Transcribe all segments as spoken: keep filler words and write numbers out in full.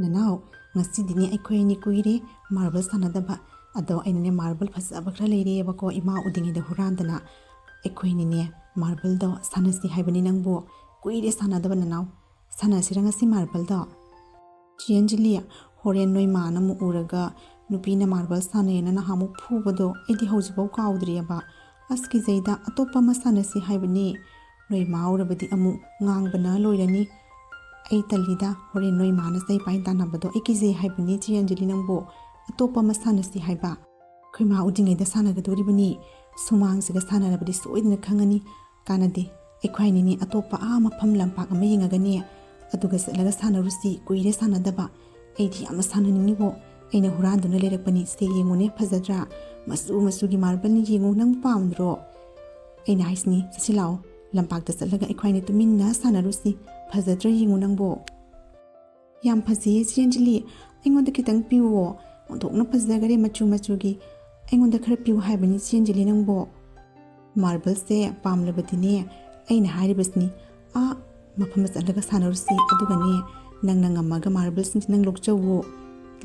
"ꯅꯅꯥꯎ, ꯉꯁꯤꯗꯤꯅꯦ ꯑꯩꯈꯣꯏ ꯑꯅꯤ ꯀꯨꯏꯔꯦ ꯃꯥꯔꯕꯜ ꯁꯥꯟꯅꯗꯕ꯫ ꯑꯗꯣ ꯑꯩꯅꯅꯦ ꯃꯥꯔꯕꯜ ꯐꯖꯕ ꯈꯔ ꯂꯩꯔꯦꯕꯀꯣ, ꯏꯃꯥ ꯎꯗ꯭ꯔꯤꯉꯩꯗ ꯍꯨꯔꯥꯟꯗꯅ꯫ ꯑꯩꯈꯣꯏꯅꯤꯅꯦ ꯃꯥꯔꯕꯜꯗꯣ ꯁꯥꯟꯅꯁꯤ ꯍꯥꯏꯕꯅꯤ ꯅꯪꯕꯨ꯫ ꯀꯨꯏꯔꯦ ꯁꯥꯟꯅꯗꯕ ꯅꯅꯥꯎ꯫ ꯁꯥꯟꯅꯁꯤꯔ ꯉꯁꯤ ꯃꯥꯔꯕꯜꯗꯣ?" "ꯆꯦ ꯑꯟꯖꯂꯤ, ꯍꯣꯔꯦꯟ ꯅꯣꯏ ꯃꯥꯅ ꯑꯃꯨꯛ ꯎꯔꯒ ꯅꯨꯄꯤꯅ ꯃꯥꯔꯕꯜ ꯁꯥꯟꯅꯩꯅ ꯅꯍꯥꯟꯃꯨꯛ ꯐꯨꯕꯗꯣ ꯑꯩꯗꯤ ꯍꯧꯖꯤꯛꯐꯥꯎ ꯀꯥꯎꯗ꯭ꯔꯤꯑꯕ꯫ ꯑꯁ, ꯀꯤꯖꯩꯗ, ꯑꯇꯣꯞꯄ ꯑꯃ ꯁꯥꯟꯅꯁꯤ ꯍꯥꯏꯕꯅꯤ꯫ ꯅꯣꯏ ꯃꯥ ꯎꯔꯕꯗꯤ ꯑꯃꯨꯛ ꯉꯥꯡꯕꯅ ꯂꯣꯏꯔꯅꯤ꯫ ꯑꯩ ꯇꯜꯂꯤꯗ, ꯍꯣꯔꯦꯟ ꯅꯣꯏ ꯃꯥꯅ ꯆꯩ ꯄꯥꯏ ꯇꯥꯟꯅꯕꯗꯣ ꯑꯩ ꯀꯤꯖꯩ ꯍꯥꯏꯕꯅꯤ ꯆꯦ ꯑꯟꯖꯂꯤ ꯅꯪꯕꯨ꯫ ꯑꯇꯣꯞꯄ ꯑꯃ ꯁꯥꯟꯅꯁꯤ ꯍꯥꯏꯕ꯫ ꯑꯩꯈꯣꯏ ꯃꯥ ꯎꯗ꯭ꯔꯤꯉꯩꯗ ꯁꯥꯟꯅꯒꯗꯣꯔꯤꯕꯅꯤ꯫ ꯁꯨꯃꯥꯡꯁꯤꯒ ꯁꯥꯟꯅꯔꯕꯗꯤ ꯁꯣꯏꯗꯅ ꯈꯪꯉꯅꯤ꯫ ꯀꯥꯟꯅꯗꯦ꯫ ꯑꯩꯈꯣꯏ ꯑꯅꯤꯅꯤ ꯑꯇꯣꯞꯄ ꯑꯥ ꯃꯐꯝ ꯂꯝꯄꯥꯛ ꯑꯃ ꯌꯦꯡꯉꯒꯅꯦ, ꯑꯗꯨꯒ ꯆꯠꯂꯒ ꯁꯥꯟꯅꯔꯨꯁꯤ꯫ ꯀꯨꯏꯔꯦ ꯁꯥꯟꯅꯗꯕ꯫ ꯑꯩꯗꯤ ꯌꯥꯝꯅ ꯁꯥꯟꯅꯅꯤꯡꯉꯤꯕꯣ꯫ ꯑꯩꯅ ꯍꯨꯔꯥꯟꯗꯨꯅ ꯂꯩꯔꯛꯄꯅꯤ꯫ ꯁꯦ ꯌꯦꯡꯉꯨꯅꯦ, ꯐꯖꯗ꯭ꯔꯥ? ꯃꯆꯨ ꯃꯆꯨꯒꯤ ꯃꯥꯔꯕꯜꯅꯤ, ꯌꯦꯡꯉꯨ, ꯅꯪ ꯄꯥꯝꯗ꯭ꯔꯣ?" "ꯑꯩꯅ ꯍꯥꯏꯁꯤꯅꯤ, ꯆꯠꯁꯤ ꯂꯥꯛꯑꯣ, ꯂꯝꯄꯥꯛꯇ ꯆꯠꯂꯒ ꯑꯩꯈꯣꯏ ꯑꯅꯤ ꯇꯨꯃꯤꯟꯅ ꯁꯥꯟꯅꯔꯨꯁꯤ꯫ ꯐꯖꯗ꯭ꯔꯥ ꯌꯦꯡꯉꯨ ꯅꯪꯕꯣ?" "ꯌꯥꯝ ꯐꯖꯩꯌꯦ ꯆꯦ ꯑꯟꯖꯂꯤ, ꯑꯩꯉꯣꯟꯗ ꯈꯤꯇꯪ ꯄꯤꯌꯨꯑꯣ꯫ ꯑꯣꯟꯊꯣꯛꯅ ꯐꯖꯈꯔꯦ ꯃꯆꯨ ꯃꯆꯨꯒꯤ꯫ ꯑꯩꯉꯣꯟꯗ ꯈꯔ ꯄꯤꯌꯨ ꯍꯥꯏꯕꯅꯤ ꯆꯦ ꯑꯟꯖꯂꯤ ꯅꯪꯕꯣ꯫ ꯃꯥꯔꯕꯜꯁꯦ ꯄꯥꯝꯂꯕꯗꯤꯅꯦ, ꯑꯩꯅ ꯍꯥꯏꯔꯤꯕꯁꯤꯅꯤ, ꯑꯥ ꯃꯐꯝꯗ ꯆꯠꯂꯒ ꯁꯥꯟꯅꯔꯨꯁꯤ꯫ ꯑꯗꯨꯒꯅꯦ, ꯅꯪꯅ ꯉꯝꯃꯒ ꯃꯥꯔꯕꯜꯁꯤꯡꯁꯤ ꯅꯪ ꯂꯧꯆꯧꯋꯣ꯫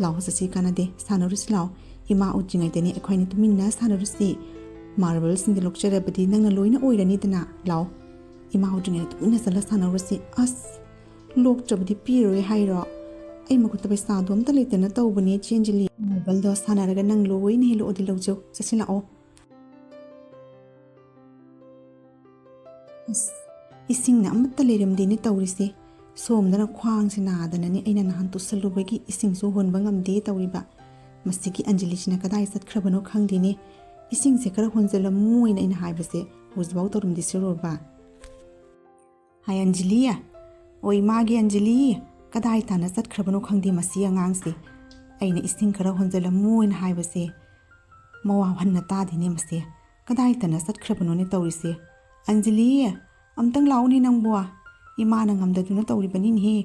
ꯂꯥꯛꯑꯣ ꯆꯠꯁꯤ, ꯀꯥꯟꯅꯗꯦ, ꯁꯥꯟꯅꯔꯨꯁꯤ ꯂꯥꯛꯑꯣ꯫ ꯏꯃꯥ ꯎꯗ꯭ꯔꯤꯉꯩꯗꯅꯦ ꯑꯩꯈꯣꯏꯅ ꯇꯨꯃꯤꯟꯅ ꯁꯥꯟꯅꯔꯨꯁꯤ꯫ ꯃꯥꯔꯕꯜꯁꯤꯡꯗꯤ ꯂꯧꯆꯔꯕꯗꯤ ꯅꯪꯅ ꯂꯣꯏꯅ ꯑꯣꯏꯔꯅꯤꯗꯅ꯫ ꯂꯥꯛꯑꯣ, ꯏꯃꯥ ꯎꯗ꯭ꯔꯤꯉꯩꯗ ꯇꯨꯃꯤꯟꯅ ꯆꯠꯂ ꯁꯥꯟꯅꯔꯨꯁꯤ꯫" "ꯑꯁ, ꯂꯣꯛꯇ꯭ꯔꯕꯗꯤ ꯄꯤꯔꯣꯏ ꯍꯥꯏꯔꯣ? ꯑꯩ ꯃꯈꯨꯠꯇ ꯄꯩꯁꯥꯗꯣ ꯑꯝꯇ ꯂꯩꯇꯅ ꯇꯧꯕꯅꯦ ꯆꯦ ꯑꯟꯖꯂꯤ꯫ ꯃꯥꯔꯕꯜꯗꯣ ꯁꯥꯟꯅꯔꯒ ꯅꯪ ꯂꯣꯏꯅ ꯍꯦꯛ ꯂꯣꯛꯑꯗꯤ ꯂꯧꯖꯧ꯫ ꯆꯠꯁꯤ ꯂꯥꯛꯑꯣ꯫" ꯑꯁ, ꯏꯁꯤꯡꯅ ꯑꯃꯠꯇ ꯂꯩꯔꯝꯗꯦꯅꯦ ꯇꯧꯔꯤꯁꯦ꯫ ꯁꯣꯝꯗꯅ ꯈ꯭ꯋꯥꯡꯁꯦ ꯅꯥꯗꯅꯅꯦ ꯑꯩꯅ ꯅꯍꯥꯟ ꯇꯨꯁꯜꯂꯨꯕꯒꯤ ꯏꯁꯤꯡꯁꯨ ꯍꯣꯟꯕ ꯉꯝꯗꯦ ꯇꯧꯔꯤꯕ꯫ ꯃꯁꯤꯒꯤ ꯑꯟꯖꯂꯤꯁꯤꯅ ꯀꯗꯥꯏ ꯆꯠꯈ꯭ꯔꯕꯅꯣ ꯈꯪꯗꯦꯅꯦ꯫ ꯏꯁꯤꯡꯁꯦ ꯈꯔ ꯍꯣꯟꯖꯜꯂꯝꯃꯨ ꯍꯥꯏꯅ ꯑꯩꯅ ꯍꯥꯏꯕꯁꯦ ꯍꯧꯖꯤꯛꯐꯥꯎ ꯇꯧꯔꯝꯗꯦ ꯁꯤꯔꯨꯔꯕ꯫ "ꯍꯥꯏ ꯑꯟꯖꯂꯤ, ꯑꯣꯏ ꯃꯥꯒꯤ ꯑꯟꯖꯂꯤ, ꯀꯗꯥꯏ ꯇꯥꯅ ꯆꯠꯈ꯭ꯔꯕꯅꯣ ꯈꯪꯗꯦ ꯃꯁꯤ ꯑꯉꯥꯡꯁꯦ꯫ ꯑꯩꯅ ꯏꯁꯤꯡ ꯈꯔ ꯍꯣꯟꯖꯜꯂꯝꯃꯨ ꯍꯥꯏꯅ ꯍꯥꯏꯕꯁꯦ ꯃꯋꯥ ꯍꯟꯅ ꯇꯥꯗꯦꯅꯦ ꯃꯁꯦ꯫ ꯀꯗꯥꯏ ꯇꯥꯅ ꯆꯠꯈ꯭ꯔꯕꯅꯣꯅꯦ ꯇꯧꯔꯤꯁꯦ? ꯑꯟꯖꯂꯤ, ꯑꯝꯇꯪ ꯂꯥꯛꯎꯅꯦ ꯅꯪꯕꯣ꯫ ꯏꯃꯥꯅ ꯉꯝꯗꯗꯨꯅ ꯇꯧꯔꯤꯕꯅꯤꯅꯦꯍꯦ꯫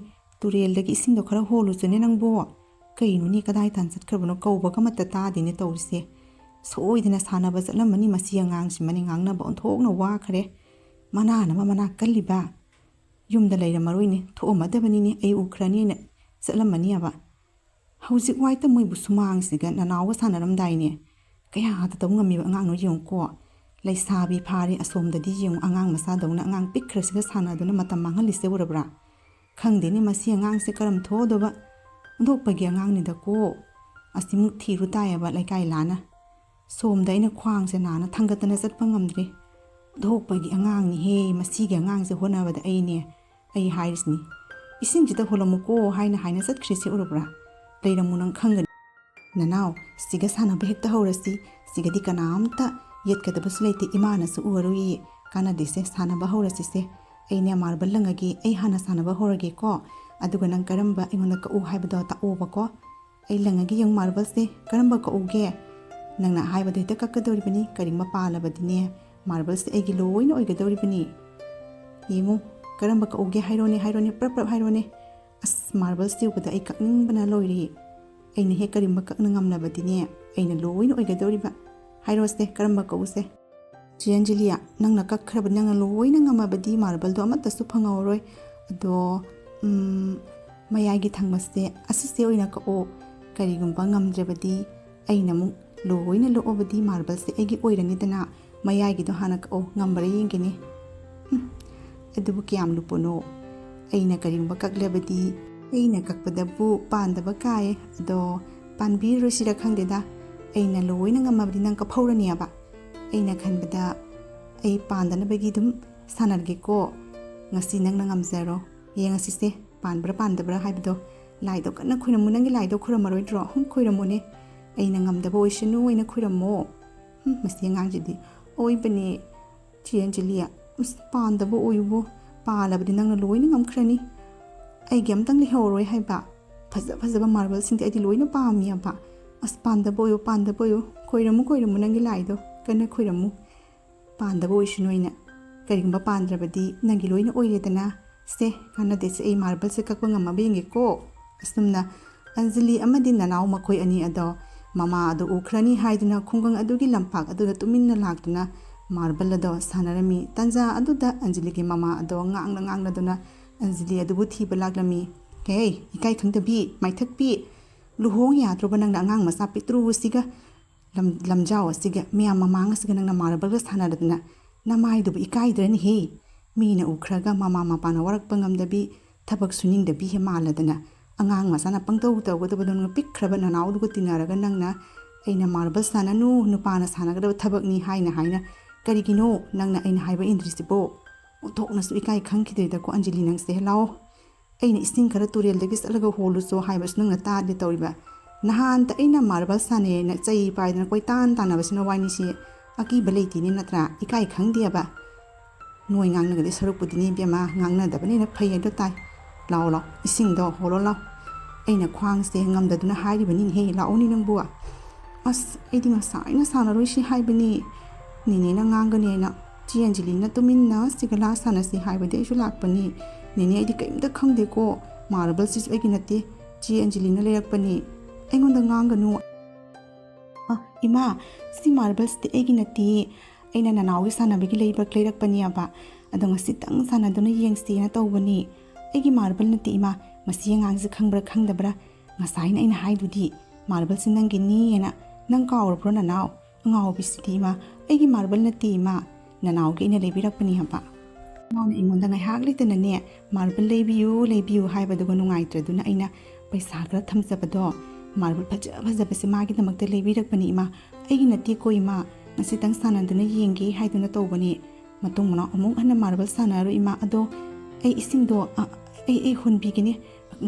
ꯇꯨꯔꯦꯜꯗꯒꯤ ꯏꯁꯤꯡꯗꯣ ꯈꯔ ꯍꯣꯜꯂꯨꯆꯣꯅꯦ ꯅꯪꯕꯣ꯫ ꯀꯩꯅꯣꯅꯦ, ꯀꯗꯥꯏ ꯇꯥꯅ ꯆꯠꯈ꯭ꯔꯕꯅꯣ? ꯀꯧꯕꯒ ꯑꯃꯠꯇ ꯇꯥꯗꯦꯅꯦ ꯇꯧꯔꯤꯁꯦ꯫ ꯁꯣꯏꯗꯅ ꯁꯥꯟꯅꯕ ꯆꯠꯂꯝꯃꯅꯤ ꯃꯁꯤ ꯑꯉꯥꯡꯁꯤꯃꯅꯤ, ꯉꯥꯡꯅꯕ ꯑꯣꯟꯊꯣꯛꯅ ꯋꯥꯈ꯭ꯔꯦ꯫ ꯃꯅꯥꯅ ꯑꯃ ꯃꯅꯥ ꯀꯜꯂꯤꯕ꯫ ꯌꯨꯝꯗ ꯂꯩꯔꯝꯃꯔꯣꯏꯅꯦ, ꯊꯣꯛꯑꯝꯃꯗꯕꯅꯤꯅꯦ, ꯑꯩ ꯎꯈ꯭ꯔꯅꯤꯅ ꯆꯠꯂꯝꯃꯅꯤ ꯍꯥꯏꯕ꯫ ꯍꯧꯖꯤꯛ ꯋꯥꯏꯇ ꯃꯣꯏꯕꯨ ꯁꯨꯃꯥꯡꯁꯤꯒ ꯅꯅꯥꯎꯒ ꯁꯥꯟꯅꯔꯝꯗꯥꯏꯅꯦ꯫ ꯀꯌꯥꯗ ꯇꯧ ꯉꯝꯃꯤꯕ ꯑꯉꯥꯡꯅꯣ ꯌꯦꯡꯉꯨꯀꯣ꯫ ꯂꯩꯁꯥꯕꯤ ꯐꯥꯔꯦ, ꯑꯁꯣꯝꯗꯗꯤ ꯌꯦꯡꯉꯨ, ꯑꯉꯥꯡ ꯃꯆꯥꯗꯧꯅ ꯑꯉꯥꯡ ꯄꯤꯛꯈ꯭ꯔꯁꯤꯒ ꯁꯥꯟꯅꯗꯨꯅ ꯃꯇꯝ ꯃꯥꯡꯍꯜꯂꯤꯁꯦ ꯎꯔꯕ꯭ꯔꯥ? ꯈꯪꯗꯦꯅꯦ, ꯃꯁꯤ ꯑꯉꯥꯡꯁꯦ ꯀꯔꯝ ꯊꯣꯛꯑꯗꯧꯕ꯫ ꯑꯣꯟꯊꯣꯛꯄꯒꯤ ꯑꯉꯥꯡꯅꯤꯗꯀꯣ꯫ ꯑꯁꯤꯃꯨꯛ ꯊꯤꯔꯨ ꯇꯥꯏꯌꯦꯕ ꯂꯩꯀꯥꯏ ꯂꯥꯟꯅ꯫ ꯁꯣꯝꯗ ꯑꯩꯅ ꯈ꯭ꯋꯥꯡꯁꯦ ꯅꯥꯅ ꯊꯥꯡꯒꯠꯇꯅ ꯆꯠꯄ ꯉꯝꯗ꯭ꯔꯦ꯫ ꯑꯣꯟꯊꯣꯛꯄꯒꯤ ꯑꯉꯥꯡꯅꯤꯍꯦ, ꯃꯁꯤꯒꯤ ꯑꯉꯥꯡꯁꯦ ꯍꯣꯠꯅꯕꯗ ꯑꯩꯅꯦ, ꯑꯩ ꯍꯥꯏꯔꯤꯁꯤꯅꯤ, "ꯏꯁꯤꯡꯁꯤꯗ ꯍꯣꯜꯂꯝꯃꯨꯀꯣ" ꯍꯥꯏꯅ ꯍꯥꯏꯅ ꯆꯠꯈ꯭ꯔꯤꯁꯦ ꯎꯔꯕ꯭ꯔꯥ? ꯂꯩꯔꯝꯃꯨ, ꯅꯪ ꯈꯪꯒꯅꯤ꯫ ꯅꯅꯥꯎ, ꯁꯤꯒ ꯁꯥꯟꯅꯕ ꯍꯦꯛꯇ ꯍꯧꯔꯁꯤ꯫ ꯁꯤꯒꯗꯤ ꯀꯅꯥꯝꯇ ꯌꯦꯠꯀꯗꯕꯁꯨ ꯂꯩꯇꯦ, ꯏꯃꯥꯅꯁꯨ ꯎꯔꯔꯣꯏꯌꯦ꯫ ꯀꯥꯟꯅꯗꯦꯁꯦ, ꯁꯥꯟꯅꯕ ꯍꯧꯔꯁꯤꯁꯦ꯫ ꯑꯩꯅꯦ ꯃꯥꯔꯕꯜ ꯂꯪꯉꯒꯦ, ꯑꯩ ꯍꯥꯟꯅ ꯁꯥꯟꯅꯕ ꯍꯧꯔꯒꯦꯀꯣ꯫ ꯑꯗꯨꯒ ꯅꯪ ꯀꯔꯝꯕ ꯑꯩꯉꯣꯟꯗ ꯀꯛꯎ ꯍꯥꯏꯕꯗꯣ ꯇꯥꯛꯑꯣꯕꯀꯣ꯫ ꯑꯩ ꯂꯪꯉꯒꯦ ꯌꯦꯡꯉꯨ ꯃꯥꯔꯕꯜꯁꯦ, ꯀꯔꯝꯕ ꯀꯛꯎꯒꯦ? ꯅꯪꯅ ꯑꯍꯥꯏꯕꯗꯣ ꯍꯦꯛꯇ ꯀꯛꯀꯗꯧꯔꯤꯕꯅꯤ, ꯀꯔꯤꯒꯨꯝꯕ ꯄꯥꯜꯂꯕꯗꯤꯅꯦ ꯃꯥꯔꯕꯜꯁꯦ ꯑꯩꯒꯤ ꯂꯣꯏꯅ ꯑꯣꯏꯒꯗꯧꯔꯤꯕꯅꯤ꯫ ꯌꯦꯡꯉꯨ, ꯀꯔꯝꯕ ꯀꯛꯎꯒꯦ ꯍꯥꯏꯔꯣꯅꯦ, ꯍꯥꯏꯔꯣꯅꯦ, ꯄ꯭ꯔꯞ ꯄ꯭ꯔꯞ ꯍꯥꯏꯔꯣꯅꯦ꯫ ꯑꯁ, ꯃꯥꯔꯕꯜꯁꯦ ꯎꯕꯗ ꯑꯩ ꯀꯛꯅꯤꯡꯕꯅ ꯂꯣꯏꯔꯦ꯫ ꯑꯩꯅ ꯍꯦꯛ ꯀꯔꯤꯒꯨꯝꯕ ꯀꯛꯅ ꯉꯝꯂꯕꯗꯤꯅꯦ, ꯑꯩꯅ ꯂꯣꯏꯅ ꯑꯣꯏꯒꯗꯧꯔꯤꯕ꯫ ꯍꯥꯏꯔꯣꯁꯦ, ꯀꯔꯝꯕ ꯀꯛꯎꯁꯦ? ꯆꯦ ꯑꯟꯖꯂꯤ, ꯅꯪꯅ ꯀꯛꯈ꯭ꯔꯕ, ꯅꯪꯅ ꯂꯣꯏꯅ ꯉꯝꯃꯕꯗꯤ ꯃꯥꯔꯕꯜꯗꯣ ꯑꯃꯠꯇꯁꯨ ꯐꯪꯍꯧꯔꯣꯏ꯫ ꯑꯗꯣ, ꯎꯝ, ꯃꯌꯥꯏꯒꯤ ꯊꯪꯕꯁꯦ, ꯑꯁꯤꯁꯦ ꯑꯣꯏꯅ ꯀꯛꯑꯣ꯫ ꯀꯔꯤꯒꯨꯝꯕ ꯉꯝꯗ꯭ꯔꯕꯗꯤ ꯑꯩꯅ ꯑꯃꯨꯛ ꯂꯣꯏꯅ ꯂꯣꯛꯑꯕꯗꯤ ꯃꯥꯔꯕꯜꯁꯦ ꯑꯩꯒꯤ ꯑꯣꯏꯔꯅꯤꯗꯅ꯫ ꯃꯌꯥꯏꯒꯤꯗꯣ ꯍꯥꯟꯅ ꯀꯛꯑꯣ, ꯉꯝꯕ꯭ꯔꯥ ꯌꯦꯡꯒꯦꯅꯦ꯫ ꯍꯨꯝ, ꯑꯗꯨꯕꯨ ꯀꯌꯥꯝ ꯂꯨꯄꯣꯅꯣ? ꯑꯩꯅ ꯀꯔꯤꯒꯨꯝꯕ ꯀꯛꯂꯕꯗꯤ, ꯑꯩꯅ ꯀꯛꯄꯗꯕꯨ ꯄꯥꯟꯗꯕ ꯀꯥꯏ꯫ ꯑꯗꯣ ꯄꯥꯟꯕꯤꯔꯔꯣꯏꯁꯤꯔ ꯈꯪꯗꯦꯗ꯫ ꯑꯩꯅ ꯂꯣꯏꯅ ꯉꯝꯃꯕꯗꯤ ꯅꯪ ꯀꯞꯍꯧꯔꯅꯦꯕ꯫ ꯑꯩꯅ ꯈꯟꯕꯗ ꯑꯩ ꯄꯥꯟꯗꯅꯕꯒꯤ ꯑꯗꯨꯝ ꯁꯥꯟꯅꯔꯒꯦꯀꯣ꯫ ꯉꯁꯤ ꯅꯪꯅ ꯉꯝꯖꯔꯣ꯫ ꯌꯦꯡꯉꯁꯤꯁꯦ, ꯄꯥꯟꯕ꯭ꯔꯥ ꯄꯥꯟꯗꯕ꯭ꯔꯥ ꯍꯥꯏꯕꯗꯣ꯫ ꯂꯥꯏꯗꯣ ꯀꯟꯅ ꯈꯣꯏꯔꯝꯃꯨ꯫ ꯅꯪꯒꯤ ꯂꯥꯏꯗꯣ ꯈꯣꯏꯔꯝꯃꯔꯣꯏꯗ꯭ꯔꯣ? ꯍꯨꯝ, ꯈꯣꯏꯔꯝꯃꯨꯅꯦ꯫ ꯑꯩꯅ ꯉꯝꯗꯕ ꯑꯣꯏꯁꯅꯨ, ꯑꯩꯅ ꯈꯣꯏꯔꯝꯃꯣ꯫ ꯍꯨꯝ, ꯃꯁꯤ ꯑꯉꯥꯡꯁꯤꯗꯤ꯫ ꯑꯣꯏꯕꯅꯦ, ꯆꯦ ꯑꯟꯖꯂꯤ꯫ ꯑꯁ, ꯄꯥꯟꯗꯕ ꯑꯣꯏꯌꯨꯕꯣ꯫ ꯄꯥꯜꯂꯕꯗꯤ ꯅꯪꯅ ꯂꯣꯏꯅ ꯉꯝꯈ꯭ꯔꯅꯤ꯫ ꯑꯩꯒꯤ ꯑꯝꯇꯪ ꯂꯩꯍꯧꯔꯣꯏ ꯍꯥꯏꯕ꯫ ꯐꯖ ꯐꯖꯕ ꯃꯥꯔꯕꯜꯁꯤꯡꯗꯤ ꯑꯩꯗꯤ ꯂꯣꯏꯅ ꯄꯥꯝꯃꯤ ꯍꯥꯏꯕ꯫ ꯑꯁ, ꯄꯥꯟꯗꯕ ꯑꯣꯏꯌꯨ, ꯄꯥꯟꯗꯕ ꯑꯣꯏꯌꯨ꯫ ꯈꯣꯏꯔꯝꯃꯨ, ꯈꯣꯏꯔꯝꯃꯨ, ꯅꯪꯒꯤ ꯂꯥꯏꯗꯣ ꯀꯟꯅ ꯈꯣꯏꯔꯝꯃꯨ꯫ ꯄꯥꯟꯗꯕ ꯑꯣꯏꯁꯅꯨ ꯑꯩꯅ꯫ ꯀꯔꯤꯒꯨꯝꯕ ꯄꯥꯟꯗ꯭ꯔꯕꯗꯤ ꯅꯪꯒꯤ ꯂꯣꯏꯅ ꯑꯣꯏꯔꯦꯗꯅ꯫ ꯁꯦ, ꯀꯥꯟꯅꯗꯦꯁꯦ, ꯑꯩ ꯃꯥꯔꯕꯜꯁꯦ ꯀꯛꯄ ꯉꯝꯃꯕ ꯌꯦꯡꯒꯦꯀꯣ꯫ ꯑꯁꯨꯝꯅ ꯑꯟꯖꯂꯤ ꯑꯃꯗꯤ ꯅꯅꯥꯎ ꯃꯈꯣꯏ ꯑꯅꯤ ꯑꯗꯣ ꯃꯃꯥ ꯑꯗꯨ ꯎꯈ꯭ꯔꯅꯤ ꯍꯥꯏꯗꯨꯅ ꯈꯨꯡꯒꯪ ꯑꯗꯨꯒꯤ ꯂꯝꯄꯥꯛ ꯑꯗꯨꯗ ꯇꯨꯃꯤꯟꯅ ꯂꯥꯛꯇꯨꯅ ꯃꯥꯔꯕꯜ ꯑꯗꯣ ꯁꯥꯟꯅꯔꯝꯃꯤ꯫ ꯇꯟꯖꯥ ꯑꯗꯨꯗ ꯑꯟꯖꯂꯤꯒꯤ ꯃꯃꯥ ꯑꯗꯣ ꯉꯥꯡꯅ ꯉꯥꯡꯅꯗꯨꯅ ꯑꯟꯖꯂꯤ ꯑꯗꯨꯕꯨ ꯊꯤꯕ ꯂꯥꯛꯂꯝꯃꯤ꯫ ꯍꯦ, ꯏꯀꯥꯏ ꯈꯪꯗꯕꯤ, ꯃꯥꯏꯊꯛꯄꯤ, ꯂꯨꯍꯣꯡ ꯌꯥꯗ꯭ꯔꯕ ꯅꯪꯅ ꯑꯉꯥꯡ ꯃꯆꯥ ꯄꯤꯛꯇ꯭ꯔꯨ ꯑꯁꯤꯒ, ꯂꯝ-, ꯂꯝꯖꯥꯎ ꯑꯁꯤꯒ, ꯃꯌꯥꯝ ꯃꯃꯥꯡ ꯑꯁꯤꯒ ꯅꯪꯅ ꯃꯥꯔꯕꯜꯒ ꯁꯥꯟꯅꯗꯅ ꯅꯃꯥꯏꯗꯨꯕꯨ ꯏꯀꯥꯏꯗ꯭ꯔꯅꯦꯍꯦ? ꯃꯤꯅ ꯎꯈ꯭ꯔꯒ ꯃꯃꯥ ꯃꯄꯥꯅ ꯋꯥꯔꯛꯄ ꯉꯝꯗꯕꯤ, ꯊꯕꯛ ꯁꯨꯅꯤꯡꯗꯕꯤ ꯍꯦꯛ ꯃꯥꯜꯂꯗꯅ, ꯑꯉꯥꯡ ꯃꯆꯥꯅ ꯄꯪꯇꯧ ꯇꯧꯒꯗꯕꯗꯧꯅ ꯄꯤꯛꯈ꯭ꯔꯕ ꯅꯅꯥꯎꯗꯨꯒ ꯇꯤꯟꯅꯔꯒ ꯅꯪꯅ ꯑꯩꯅ ꯃꯥꯔꯕꯜ ꯁꯥꯟꯅꯅꯨ, ꯅꯨꯄꯥꯅ ꯁꯥꯟꯅꯒꯗꯕ ꯊꯕꯛꯅꯤ ꯍꯥꯏꯅ ꯍꯥꯏꯅ ꯀꯔꯤꯒꯤꯅꯣ ꯅꯪꯅ ꯑꯩꯅ ꯍꯥꯏꯕ ꯏꯟꯗ꯭ꯔꯤꯁꯤꯕꯣ? ꯑꯣꯟꯊꯣꯛꯅꯁꯨ ꯏꯀꯥꯏ ꯈꯪꯈꯤꯗ꯭ꯔꯦꯗꯀꯣ ꯑꯟꯖꯂꯤ ꯅꯪꯁꯦ꯫ ꯂꯥꯛꯑꯣ, ꯑꯩꯅ ꯏꯁꯤꯡ ꯈꯔ ꯇꯨꯔꯦꯜꯗꯒꯤ ꯆꯠꯂꯒ ꯍꯣꯜꯂꯨꯆꯣ ꯍꯥꯏꯕꯁꯨ ꯅꯪꯅ ꯇꯥꯗꯦ ꯇꯧꯔꯤꯕ꯫ ꯅꯍꯥꯟꯇ ꯑꯩꯅ ꯃꯥꯔꯕꯜ ꯁꯥꯟꯅꯩꯅ ꯆꯩ ꯄꯥꯏꯗꯅ ꯀꯣꯏꯇꯥꯟ ꯇꯥꯟꯅꯕꯁꯤ ꯅꯕꯥꯏꯅꯤꯁꯤ ꯑꯀꯤꯕ ꯂꯩꯇꯦꯅꯦ ꯅꯠꯇ꯭ꯔꯥ? ꯏꯀꯥꯏ ꯈꯪꯗꯦꯕ꯫ ꯅꯣꯏ ꯉꯥꯡꯅꯒꯗꯣꯏ ꯁꯔꯨꯛꯄꯨꯗꯤꯅꯦ ꯏꯕꯦꯝꯃ, ꯉꯥꯡꯅꯗꯕꯅ ꯍꯦꯟꯅ ꯐꯩ ꯍꯥꯏꯗꯣ ꯇꯥꯏ꯫ ꯂꯥꯛꯑꯣ ꯂꯥꯛꯑꯣ, ꯏꯁꯤꯡꯗꯣ ꯍꯣꯜꯂꯣ ꯂꯥꯛꯑꯣ꯫ ꯑꯩꯅ ꯈ꯭ꯋꯥꯡꯁꯦ ꯉꯝꯗꯗꯨꯅ ꯍꯥꯏꯔꯤꯕꯅꯤꯅꯦꯍꯦ, ꯂꯥꯛꯑꯣꯅꯦ ꯅꯪꯕꯨ꯫ ꯑꯁ, ꯑꯩꯗꯤ ꯉꯁꯥꯏꯅ ꯁꯥꯟꯅꯔꯣꯏꯁꯤ ꯍꯥꯏꯕꯅꯤ꯫ ꯅꯦꯅꯦꯅ ꯉꯥꯡꯒꯅꯦꯅ ꯆꯦ ꯑꯟꯖꯂꯤꯅ ꯇꯨꯃꯤꯟꯅ ꯁꯤꯒ ꯂꯥ ꯁꯥꯟꯅꯁꯤ ꯍꯥꯏꯕꯗꯤ ꯑꯩꯁꯨ ꯂꯥꯛꯄꯅꯤ꯫ ꯅꯦꯅꯦ, ꯑꯩꯗꯤ ꯀꯔꯤꯝꯇ ꯈꯪꯗꯦꯀꯣ꯫ ꯃꯥꯔꯕꯜꯁꯤꯁꯨ ꯑꯩꯒꯤ ꯅꯠꯇꯦ, ꯆꯦ ꯑꯟꯖꯂꯤꯅ ꯂꯩꯔꯛꯄꯅꯤ꯫ ꯑꯩꯉꯣꯟꯗ ꯉꯥꯡꯒꯅꯨ꯫ ꯑ, ꯏꯃꯥ, ꯁꯤ ꯃꯥꯔꯕꯜꯁꯤꯗꯤ ꯑꯩꯒꯤ ꯅꯠꯇꯦ꯫ ꯑꯩꯅ ꯅꯅꯥꯎꯒꯤ ꯁꯥꯟꯅꯕꯒꯤ ꯂꯩꯕ-, ꯂꯩꯔꯛꯄꯅꯦꯕ꯫ ꯑꯗꯣ ꯉꯁꯤꯇꯪ ꯁꯥꯟꯅꯗꯨꯅ ꯌꯦꯡꯁꯦꯅ ꯇꯧꯕꯅꯤ꯫ ꯑꯩꯒꯤ ꯃꯥꯔꯕꯜ ꯅꯠꯇꯦ, ꯏꯃꯥ꯫ ꯃꯁꯤ ꯑꯉꯥꯡꯁꯦ ꯈꯪꯕ꯭ꯔꯥ ꯈꯪꯗꯕ꯭ꯔꯥ? ꯉꯁꯥꯏꯅ ꯑꯩꯅ ꯍꯥꯏꯗꯨꯗꯤ, ꯃꯥꯔꯕꯜꯁꯤ ꯅꯪꯒꯤꯅꯤ ꯍꯥꯏꯅ꯫ ꯅꯪ ꯀꯥꯎꯔꯕ꯭ꯔꯣ, ꯅꯅꯥꯎ? ꯑꯉꯥꯎꯕꯤꯁꯤꯗꯤ, ꯏꯃꯥ, ꯑꯩꯒꯤ ꯃꯥꯔꯕꯜ ꯅꯠꯇꯦ, ꯏꯃꯥ꯫ ꯅꯅꯥꯎꯒꯤ ꯑꯩꯅ ꯂꯩꯕꯤꯔꯛꯄꯅꯤ ꯍꯥꯏꯕ꯫ ꯅꯅꯥꯎꯅ ꯑꯩꯉꯣꯟꯗ ꯉꯥꯏꯍꯥꯛ ꯂꯩꯇꯅꯅꯦ, ꯃꯥꯔꯕꯜ ꯂꯩꯕꯤꯌꯨ, ꯂꯩꯕꯤꯌꯨ ꯍꯥꯏꯕꯗꯨꯒ ꯅꯨꯡꯉꯥꯏꯇ꯭ꯔꯗꯨꯅ ꯑꯩꯅ ꯄꯩꯁꯥ ꯈꯔ ꯊꯝꯖꯕꯗꯣ, ꯃꯥꯔꯕꯜ ꯐꯖ ꯐꯖꯕꯁꯦ ꯃꯥꯒꯤꯗꯃꯛꯇ ꯂꯩꯕꯤꯔꯛꯄꯅꯤ, ꯏꯃꯥ꯫ ꯑꯩꯒꯤ ꯅꯠꯇꯦꯀꯣ, ꯏꯃꯥ꯫ ꯉꯁꯤꯇꯪ ꯁꯥꯟꯅꯗꯨꯅ ꯌꯦꯡꯒꯦ ꯍꯥꯏꯗꯨꯅ ꯇꯧꯕꯅꯤ꯫ ꯃꯇꯨꯡ ꯃꯅꯥꯎ ꯑꯃꯨꯛ ꯍꯟꯅ ꯃꯥꯔꯕꯜ ꯁꯥꯟꯅꯔꯣꯏ, ꯏꯃꯥ꯫ ꯑꯗꯣ ꯑꯩ ꯏꯁꯤꯡꯗꯣ, ꯑ, ꯑꯩ, ꯑꯩ ꯍꯣꯟꯕꯤꯒꯦꯅꯦ꯫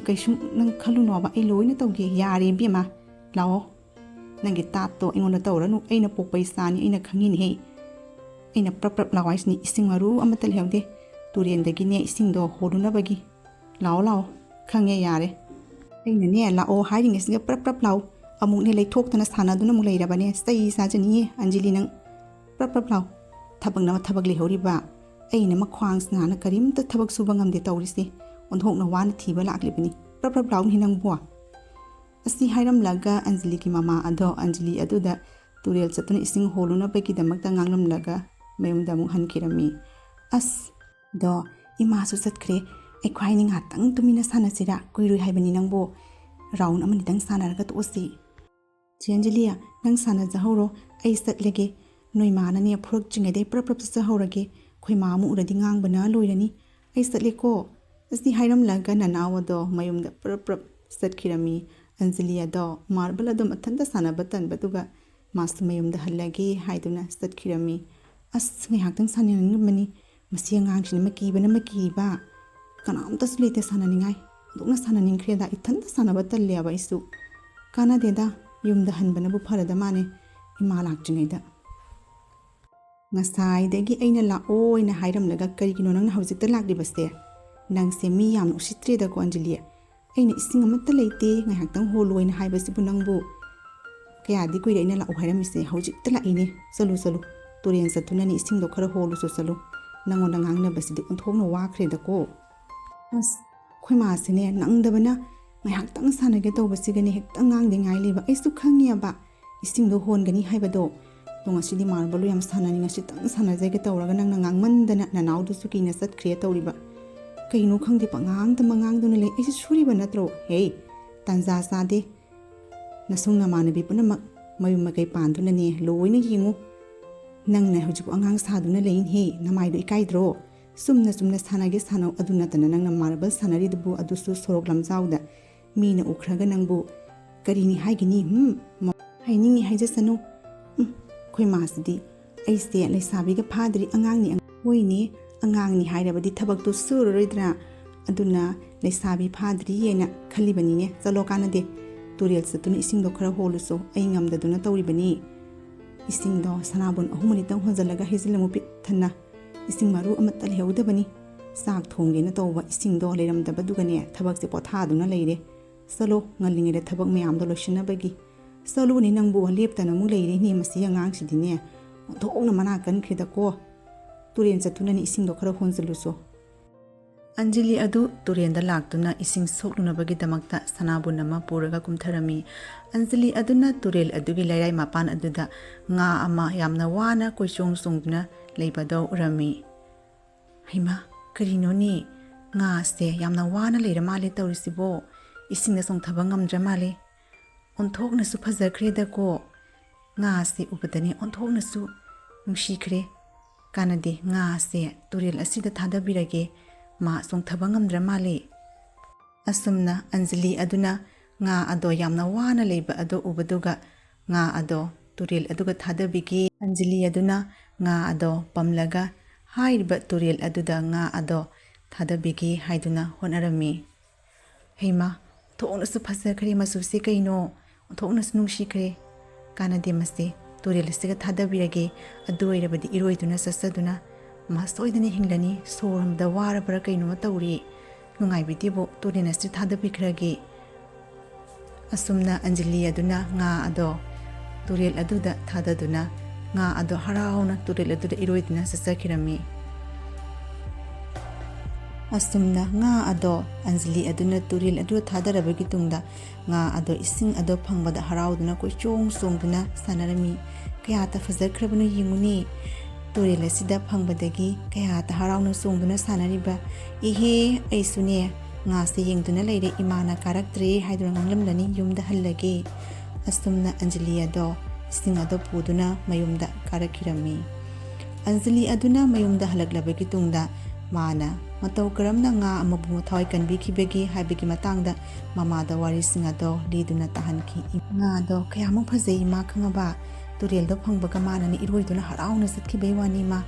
ꯀꯩꯁꯨꯝ ꯅꯪ ꯈꯜꯂꯨꯅꯣꯕ, ꯑꯩ ꯂꯣꯏꯅ ꯇꯧꯒꯦ꯫ ꯌꯥꯔꯦ ꯏꯕꯦꯝꯃ, ꯂꯥꯛꯑꯣ꯫ ꯅꯪꯒꯤ ꯇꯥꯠꯇꯣ ꯑꯩꯉꯣꯟꯗ ꯇꯧꯔꯅꯨ, ꯑꯩꯅ ꯄꯣꯛꯄ ꯏꯆꯥꯅꯤ, ꯑꯩꯅ ꯈꯪꯉꯤꯅꯦꯍꯦ꯫ ꯑꯩꯅ ꯄ꯭ꯔꯞ ꯄ꯭ꯔꯞ ꯂꯥꯎ ꯍꯥꯏꯁꯤꯅꯤ, ꯏꯁꯤꯡ ꯃꯔꯨ ꯑꯃꯠꯇ ꯂꯩꯍꯧꯗꯦ꯫ ꯇꯨꯔꯦꯟꯗꯒꯤꯅꯦ ꯏꯁꯤꯡꯗꯣ ꯍꯣꯜꯂꯨꯅꯕꯒꯤ꯫ ꯂꯥꯛꯑꯣ, ꯂꯥꯛꯑꯣ, ꯈꯪꯉꯦ, ꯌꯥꯔꯦ꯫ ꯑꯩꯅꯅꯦ ꯂꯥꯛꯑꯣ ꯍꯥꯏꯔꯤꯉꯩꯁꯤꯗ ꯄ꯭ꯔꯞ ꯄ꯭ꯔꯞ ꯂꯥꯎ꯫ ꯑꯃꯨꯛꯅꯦ ꯂꯩꯊꯣꯛꯇꯅ ꯁꯥꯟꯅꯗꯨꯅ ꯑꯃꯨꯛ ꯂꯩꯔꯕꯅꯦ꯫ ꯆꯩ ꯆꯥꯖꯅꯤꯌꯦ ꯑꯟꯖꯂꯤ ꯅꯪ꯫ ꯄ꯭ꯔꯞ ꯄ꯭ꯔꯞ ꯂꯥꯎ꯫ ꯊꯕꯛꯅ ꯊꯕꯛ ꯂꯩꯍꯧꯔꯤꯕ꯫ ꯑꯩꯅ ꯃꯈ꯭ꯋꯥꯡ ꯁꯅꯥꯅ ꯀꯔꯤꯝꯇ ꯊꯕꯛ ꯁꯨꯕ ꯉꯝꯗꯦ ꯇꯧꯔꯤꯁꯦ꯫ ꯑꯣꯟꯊꯣꯛꯅ ꯋꯥꯅ ꯊꯤꯕ ꯂꯥꯛꯂꯤꯕꯅꯤ꯫ ꯄ꯭ꯔꯞ ꯄ꯭ꯔꯞ ꯂꯥꯎꯅꯤ ꯅꯪꯕꯣ꯫ ꯑꯁꯤ ꯍꯥꯏꯔꯝꯂꯒ ꯑꯟꯖꯂꯤꯒꯤ ꯃꯃꯥ ꯑꯗꯣ ꯑꯟꯖꯂꯤ ꯑꯗꯨꯗ ꯇꯨꯔꯦꯜ ꯆꯠꯇꯨꯅ ꯏꯁꯤꯡ ꯍꯣꯜꯂꯨꯅꯕꯒꯤꯗꯃꯛꯇ ꯉꯥꯡꯂꯝꯂꯒ ꯃꯌꯨꯝꯗ ꯑꯃꯨꯛ ꯍꯟꯈꯤꯔꯝꯃꯤ꯫ ꯑꯁ! ꯗꯣ, ꯏꯃꯥꯁꯨ ꯆꯠꯈ꯭ꯔꯦ꯫ ꯑꯩꯈꯣꯏꯅꯤ ꯉꯥꯏꯍꯥꯛꯇꯪ ꯇꯨꯃꯤꯟꯅ ꯁꯥꯟꯅꯁꯤꯔꯥ? ꯀꯨꯏꯔꯣꯏ ꯍꯥꯏꯕꯅꯤ ꯅꯪꯕꯨ꯫ ꯔꯥꯎꯟ ꯑꯃꯅꯤꯗꯪ ꯁꯥꯟꯅꯔꯒ ꯇꯣꯛꯑꯁꯤ꯫ ꯆꯦ ꯑꯟꯖꯂꯤ, ꯅꯪ ꯁꯥꯟꯅꯖꯍꯧꯔꯣ, ꯑꯩ ꯆꯠꯂꯒꯦ꯫ ꯅꯣꯏ ꯃꯥꯅꯅꯦ ꯐꯨꯔꯛꯇ꯭ꯔꯤꯉꯩꯗꯩ ꯄ꯭ꯔꯞ ꯄ꯭ꯔꯞ ꯆꯠꯆꯍꯧꯔꯒꯦ꯫ ꯑꯩꯈꯣꯏ ꯃꯥ ꯑꯃꯨꯛ ꯎꯔꯗꯤ ꯉꯥꯡꯕꯅ ꯂꯣꯏꯔꯅꯤ꯫ ꯑꯩ ꯆꯠꯂꯦꯀꯣ꯫ ꯑꯁꯤ ꯍꯥꯏꯔꯝꯂꯒ ꯅꯅꯥꯎ ꯑꯗꯣ ꯃꯌꯨꯝꯗ ꯄ꯭ꯔꯞ ꯄ꯭ꯔꯞ ꯆꯠꯈꯤꯔꯝꯃꯤ꯫ ꯑꯟꯖꯂꯤ ꯑꯗꯣ ꯃꯥꯔꯕꯜ ꯑꯗꯣ ꯃꯊꯟꯇ ꯁꯥꯟꯅꯕ ꯇꯟꯕꯗꯨꯒ ꯃꯥꯁꯨ ꯃꯌꯨꯝꯗ ꯍꯜꯂꯒꯦ ꯍꯥꯏꯗꯨꯅ ꯆꯠꯈꯤꯔꯝꯃꯤ꯫ ꯑꯁ, ꯉꯥꯏꯍꯥꯛꯇꯪ ꯁꯥꯟꯅꯅꯤꯡꯉꯝꯕꯅꯤ꯫ ꯃꯁꯤ ꯑꯉꯥꯡꯁꯤꯅ ꯃꯀꯤꯕꯅ ꯃꯀꯤꯕ꯫ ꯀꯅꯥꯝꯇꯁꯨ ꯂꯩꯇꯦ ꯁꯥꯟꯅꯅꯤꯡꯉꯥꯏ꯫ ꯑꯣꯟꯊꯣꯛꯅ ꯁꯥꯟꯅꯅꯤꯡꯈ꯭ꯔꯦꯗ꯫ ꯏꯊꯟꯇ ꯁꯥꯟꯅꯕ ꯇꯜꯂꯦꯕ ꯑꯩꯁꯨ꯫ ꯀꯥꯟꯅꯗꯦꯗ, ꯌꯨꯝꯗ ꯍꯟꯕꯅꯕꯨ ꯐꯔꯗ ꯃꯥꯅꯦ, ꯏꯃꯥ ꯂꯥꯛꯇ꯭ꯔꯤꯉꯩꯗ꯫ ꯉꯁꯥꯏꯗꯒꯤ ꯑꯩꯅ ꯂꯥꯛꯑꯣꯅ ꯍꯥꯏꯔꯝꯂꯒ ꯀꯔꯤꯒꯤꯅꯣ ꯅꯪꯅ ꯍꯧꯖꯤꯛꯇ ꯂꯥꯛꯂꯤꯕꯁꯦ? ꯅꯪꯁꯦ ꯃꯤ ꯌꯥꯝꯅ ꯎꯁꯤꯠꯇ꯭ꯔꯦꯗꯀꯣ, ꯑꯟꯖꯂꯤ꯫ ꯑꯩꯅ ꯏꯁꯤꯡ ꯑꯃꯠꯇ ꯂꯩꯇꯦ, ꯉꯥꯏꯍꯥꯛꯇꯪ ꯍꯣꯜꯂꯣꯅ ꯍꯥꯏꯕꯁꯤꯕꯨ ꯅꯪꯕꯨ꯫ ꯀꯌꯥꯗꯤ ꯀꯨꯏꯔꯦ ꯑꯩꯅ ꯂꯥꯛꯑꯣ ꯍꯥꯏꯔꯝꯃꯤꯁꯦ, ꯍꯧꯖꯤꯛꯇ ꯂꯥꯛꯏꯅꯦ꯫ ꯆꯠꯂꯨ, ꯆꯠꯂꯨ, ꯇꯨꯔꯦꯟ ꯆꯠꯇꯨꯅꯅꯦ ꯏꯁꯤꯡꯗꯣ ꯈꯔ ꯍꯣꯜꯂꯨꯁꯨ ꯆꯠꯂꯨ꯫ ꯅꯪꯉꯣꯟꯗ ꯉꯥꯡꯅꯕꯁꯤꯗꯤ ꯑꯣꯟꯊꯣꯛꯅ ꯋꯥꯈ꯭ꯔꯦꯗꯀꯣ꯫ ꯑꯁ, ꯑꯩꯈꯣꯏ ꯃꯥꯁꯤꯅꯦ ꯅꯪꯗꯕꯅ ꯉꯥꯏꯍꯥꯛꯇꯪ ꯁꯥꯟꯅꯒꯦ ꯇꯧꯕꯁꯤꯒꯅꯦ ꯍꯦꯛꯇ ꯉꯥꯡꯗꯦ ꯉꯥꯏ ꯂꯩꯕ꯫ ꯑꯩꯁꯨ ꯈꯪꯉꯦꯕ ꯏꯁꯤꯡꯗꯣ ꯍꯣꯟꯒꯅꯤ ꯍꯥꯏꯕꯗꯣ꯫ ꯑꯗꯣ ꯉꯁꯤꯗꯤ ꯃꯥꯔꯕꯜ ꯌꯥꯝ ꯁꯥꯟꯅꯅꯤꯡ, ꯉꯁꯤꯇꯪ ꯁꯥꯟꯅꯖꯒꯦ ꯇꯧꯔꯒ ꯅꯪꯅ ꯉꯥꯡꯃꯟꯗꯅ ꯅꯅꯥꯎꯗꯨꯁꯨ ꯀꯤꯅ ꯆꯠꯈ꯭ꯔꯦ ꯇꯧꯔꯤꯕ꯫ ꯀꯩꯅꯣ ꯈꯪꯗꯦ, ꯄꯉꯥꯡꯗ ꯃꯉꯥꯡꯗꯨꯅ ꯂꯩ꯫ ꯑꯩꯁꯨ ꯁꯨꯔꯤꯕ ꯅꯠꯇ꯭ꯔꯣ? ꯍꯦ, ꯇꯥꯟꯖꯥ ꯆꯥꯗꯦ꯫ ꯅꯁꯨꯡ ꯅꯃꯥꯟꯅꯕꯤ ꯄꯨꯝꯅꯃꯛ ꯃꯌꯨꯝ ꯃꯀꯩ ꯄꯥꯟꯗꯨꯅꯅꯦ ꯂꯣꯏꯅ ꯌꯦꯡꯉꯨ꯫ ꯅꯪꯅ ꯍꯧꯖꯤꯛꯄꯨ ꯑꯉꯥꯡ ꯁꯥꯗꯨꯅ ꯂꯩꯅꯦꯍꯦ, ꯅꯃꯥꯏꯗꯣ ꯏꯀꯥꯏꯗ꯭ꯔꯣ? ꯆꯨꯝꯅ ꯆꯨꯝꯅ ꯁꯥꯟꯅꯒꯦ ꯁꯥꯟꯅꯧ, ꯑꯗꯨ ꯅꯠꯇꯅ ꯅꯪꯅ ꯃꯥꯔꯕꯜ ꯁꯥꯟꯅꯔꯤꯗꯨꯕꯨ ꯑꯗꯨꯁꯨ ꯁꯣꯔꯣꯛ ꯂꯝꯖꯥꯎꯗ꯫ ꯃꯤꯅ ꯎꯈ꯭ꯔꯒ ꯅꯪꯕꯨ ꯀꯔꯤꯅꯤ ꯍꯥꯏꯒꯅꯤ? ꯍꯨꯝ? ꯃ-, ꯍꯥꯏꯅꯤꯡꯉꯤ ꯍꯥꯏꯖꯁꯅꯨ꯫ ꯎꯝ, ꯑꯩꯈꯣꯏ ꯃꯥꯁꯤꯗꯤ ꯑꯩꯁꯦ ꯂꯩꯁꯥꯕꯤꯒ ꯐꯥꯗ꯭ꯔꯤ, ꯑꯉꯥꯡꯅꯤ, ꯑꯉꯥꯡ-, ꯍꯣꯏꯅꯦ, ꯑꯉꯥꯡꯅꯤ ꯍꯥꯏꯔꯕꯗꯤ ꯊꯕꯛꯇꯨ ꯁꯨꯔꯔꯣꯏꯗ꯭ꯔꯥ? ꯑꯗꯨꯅ ꯂꯩꯁꯥꯕꯤ ꯐꯥꯗ꯭ꯔꯤꯌꯦꯅ ꯈꯜꯂꯤꯕꯅꯤꯅꯦ꯫ ꯆꯠꯂꯣ, ꯀꯥꯟꯅꯗꯦ꯫ ꯇꯨꯔꯦꯜ ꯆꯠꯇꯨꯅ ꯏꯁꯤꯡꯗꯣ ꯈꯔ ꯍꯣꯜꯂꯨꯁꯨ, ꯑꯩ ꯉꯝꯗꯗꯨꯅ ꯇꯧꯔꯤꯕꯅꯤ꯫ ꯏꯁꯤꯡꯗꯣ ꯁꯅꯥꯕꯨꯟ ꯑꯍꯨꯝ ꯃꯔꯤꯇꯪ ꯍꯣꯟꯖꯜꯂꯒ ꯍꯩꯖꯤꯜꯂꯝꯃꯨ ꯄꯤꯛ ꯊꯟꯅ꯫ ꯏꯁꯤꯡ ꯃꯔꯨ ꯑꯃꯠꯇ ꯂꯩꯍꯧꯗꯕꯅꯤ꯫ ꯆꯥꯛ ꯊꯣꯡꯒꯦꯅ ꯇꯧꯕ ꯏꯁꯤꯡꯗꯣ ꯂꯩꯔꯝꯗꯕꯗꯨꯒꯅꯦ ꯊꯕꯛꯁꯦ ꯄꯣꯊꯥꯗꯨꯅ ꯂꯩꯔꯦ꯫ ꯆꯠꯂꯣ, ꯉꯜꯂꯤꯉꯩꯗ ꯊꯕꯛ ꯃꯌꯥꯝꯗꯣ ꯂꯣꯏꯁꯤꯟꯅꯕꯒꯤ꯫ ꯆꯠꯂꯨꯅꯦ ꯅꯪꯕꯨ, ꯂꯦꯞꯇꯅ ꯑꯃꯨꯛ ꯂꯩꯔꯦꯅꯦ ꯃꯁꯤ ꯑꯉꯥꯡꯁꯤꯗꯤꯅꯦ꯫ ꯑꯣꯟꯊꯣꯛꯅ ꯃꯅꯥ ꯀꯟꯈ꯭ꯔꯦꯗꯀꯣ꯫ ꯇꯨꯔꯦꯟ ꯆꯠꯇꯨꯅꯅꯦ ꯏꯁꯤꯡꯗꯣ ꯈꯔ ꯍꯣꯟꯖꯜꯂꯨꯁꯣ꯫ ꯑꯟꯖꯂꯤ ꯑꯗꯨ ꯇꯨꯔꯦꯟꯗ ꯂꯥꯛꯇꯨꯅ ꯏꯁꯤꯡ ꯁꯣꯛꯅꯅꯕꯒꯤꯗꯃꯛꯇ ꯁꯅꯥꯕꯨꯟ ꯑꯃ ꯄꯨꯔꯒ ꯀꯨꯝꯊꯔꯝꯃꯤ꯫ ꯑꯟꯖꯂꯤ ꯑꯗꯨꯅ ꯇꯨꯔꯦꯜ ꯑꯗꯨꯒꯤ ꯂꯩꯔꯥꯏ ꯃꯄꯥꯟ ꯑꯗꯨꯗ ꯉꯥ ꯑꯃ ꯌꯥꯝꯅ ꯋꯥꯅ ꯀꯣꯏꯆꯣꯡ ꯆꯣꯡꯗꯨꯅ ꯂꯩꯕꯗꯣ ꯎꯔꯝꯃꯤ꯫ "ꯍꯩꯃꯥ, ꯀꯔꯤꯅꯣꯅꯦ? "ꯉꯥꯁꯦ ꯌꯥꯝꯅ ꯋꯥꯅ ꯂꯩꯔ ꯃꯥꯜꯂꯦ ꯇꯧꯔꯤꯁꯤꯕꯣ, ꯏꯁꯤꯡꯗ ꯆꯣꯡꯊꯕ ꯉꯝꯗ꯭ꯔ ꯃꯥꯜꯂꯦ꯫ ꯑꯣꯟꯊꯣꯛꯅꯁꯨ ꯐꯖꯈ꯭ꯔꯦꯗꯀꯣ꯫ ꯉꯥꯁꯦ ꯎꯕꯗꯅꯦ ꯑꯣꯟꯊꯣꯛꯅꯁꯨ ꯅꯨꯡꯁꯤꯈ꯭ꯔꯦ꯫ ꯀꯥꯟꯅꯗꯦ, ꯉꯥꯁꯦ ꯇꯨꯔꯦꯜ ꯑꯁꯤꯗ ꯊꯥꯗꯕꯤꯔꯒꯦ, ꯃꯥ ꯆꯣꯡꯊꯕ ꯉꯝꯗ꯭ꯔ ꯃꯥꯜꯂꯦ"꯫ ꯑꯁꯨꯝꯅ ꯑꯟꯖꯂꯤ ꯑꯗꯨꯅ ꯉꯥ ꯑꯗꯣ ꯌꯥꯝꯅ ꯋꯥꯅ ꯂꯩꯕ ꯑꯗꯣ ꯎꯕꯗꯨꯒ ꯉꯥ ꯑꯗꯣ ꯇꯨꯔꯦꯜ ꯑꯗꯨꯒ ꯊꯥꯗꯕꯤꯒꯦ꯫ ꯑꯟꯖꯂꯤ ꯑꯗꯨꯅ ꯉꯥ ꯑꯗꯣ ꯄꯝꯂꯒ ꯍꯥꯏꯔꯤꯕ ꯇꯨꯔꯦꯜ ꯑꯗꯨꯗ ꯉꯥ ꯑꯗꯣ ꯊꯥꯗꯕꯤꯒꯦ ꯍꯥꯏꯗꯨꯅ ꯍꯣꯠꯅꯔꯝꯃꯤ꯫ ꯍꯩꯃꯥ, ꯑꯣꯟꯊꯣꯛꯅꯁꯨ ꯐꯖꯈ꯭ꯔꯦ ꯃꯆꯨꯁꯦ ꯀꯩꯅꯣ, ꯑꯣꯟꯊꯣꯛꯅꯁꯨ ꯅꯨꯡꯁꯤꯈ꯭ꯔꯦ꯫ ꯀꯥꯟꯅꯗꯦ, ꯃꯁꯤ ꯇꯨꯔꯦꯜ ꯑꯁꯤꯒ ꯊꯥꯗꯕꯤꯔꯒꯦ꯫ ꯑꯗꯨ ꯑꯣꯏꯔꯕꯗꯤ ꯏꯔꯣꯏꯗꯨꯅ ꯆꯠꯆꯗꯨꯅ ꯃꯥ ꯁꯣꯏꯗꯅ ꯍꯤꯡꯂꯅꯤ꯫ ꯁꯣꯔ ꯍꯣꯟꯕꯗ ꯋꯥꯔꯕ꯭ꯔꯥ ꯀꯩꯅꯣꯃ ꯇꯧꯔꯤ꯫ ꯅꯨꯡꯉꯥꯏꯕꯤꯗꯦꯕꯨ, ꯇꯨꯔꯦꯜ ꯑꯁꯤ ꯊꯥꯗꯕꯤꯈ꯭ꯔꯒꯦ꯫ ꯑꯁꯨꯝꯅ ꯑꯟꯖꯂꯤ ꯑꯗꯨꯅ ꯉꯥ ꯑꯗꯣ ꯇꯨꯔꯦꯜ ꯑꯗꯨꯗ ꯊꯥꯗꯗꯨꯅ ꯉꯥ ꯑꯗꯣ ꯍꯔꯥꯎꯅ ꯇꯨꯔꯦꯜ ꯑꯗꯨꯗ ꯏꯔꯣꯏꯗꯨꯅ ꯆꯠꯆꯈꯤꯔꯝꯃꯤ꯫ ꯑꯁꯨꯝꯅ ꯉꯥ ꯑꯗꯣ ꯑꯟꯖꯂꯤ ꯑꯗꯨꯅ ꯇꯨꯔꯦꯜ ꯑꯗꯨꯗ ꯊꯥꯗꯔꯕꯒꯤ ꯇꯨꯡꯗ ꯉꯥ ꯑꯗꯣ ꯏꯁꯤꯡ ꯑꯗꯣ ꯐꯪꯕꯗ ꯍꯔꯥꯎꯗꯨꯅ ꯀꯣꯏꯆꯣꯡ ꯆꯣꯡꯗꯨꯅ ꯁꯥꯟꯅꯔꯝꯃꯤ꯫ ꯀꯌꯥꯇ ꯐꯖꯈ꯭ꯔꯕꯅꯣ ꯌꯦꯡꯉꯨꯅꯦ꯫ ꯇꯨꯔꯦꯜ ꯑꯁꯤꯗ ꯐꯪꯕꯗꯒꯤ ꯀꯌꯥꯇ ꯍꯔꯥꯎꯅ ꯆꯣꯡꯗꯨꯅ ꯁꯥꯟꯅꯔꯤꯕ꯫ "ꯏꯍꯦ, ꯑꯩꯁꯨꯅꯦ, ꯉꯥꯁꯦ ꯌꯦꯡꯗꯨꯅ ꯂꯩꯔꯦ, ꯏꯃꯥꯅ ꯀꯥꯔꯛꯇ꯭ꯔꯦ ꯍꯥꯏꯗꯨꯅ ꯉꯥꯡꯂꯝꯂꯅꯤ, ꯌꯨꯝꯗ ꯍꯜꯂꯒꯦ"꯫ ꯑꯁꯨꯝꯅ ꯑꯟꯖꯂꯤ ꯑꯗꯣ ꯏꯁꯤꯡ ꯑꯗꯣ ꯄꯨꯗꯨꯅ ꯃꯌꯨꯝꯗ ꯀꯥꯔꯛꯈꯤꯔꯝꯃꯤ꯫ ꯑꯟꯖꯂꯤ ꯑꯗꯨꯅ ꯃꯌꯨꯝꯗ ꯍꯜꯂꯛꯂꯕꯒꯤ ꯇꯨꯡꯗ ꯃꯥꯅ ꯃꯇꯧ ꯀꯔꯝꯅ ꯉꯥ ꯑꯃꯕꯨ ꯃꯊ꯭ꯋꯥꯏ ꯀꯟꯕꯤꯈꯤꯕꯒꯦ ꯍꯥꯏꯕꯒꯤ ꯃꯇꯥꯡꯗ ꯃꯃꯥꯗ ꯋꯥꯔꯤꯁꯤꯡ ꯑꯗꯣ ꯂꯤꯗꯨꯅ ꯇꯥꯍꯟꯈꯤ꯫ "ꯉꯥꯗꯣ ꯀꯌꯥꯃꯨꯛ ꯐꯖꯩ ꯏꯃꯥ ꯈꯪꯉꯕ? ꯇꯨꯔꯦꯜꯗꯣ ꯐꯪꯕꯒ ꯃꯥꯅꯅꯦ ꯏꯔꯣꯏꯗꯨꯅ ꯍꯔꯥꯎꯅ ꯆꯠꯈꯤꯕꯩ ꯋꯥꯅꯤ ꯏꯃꯥ"꯫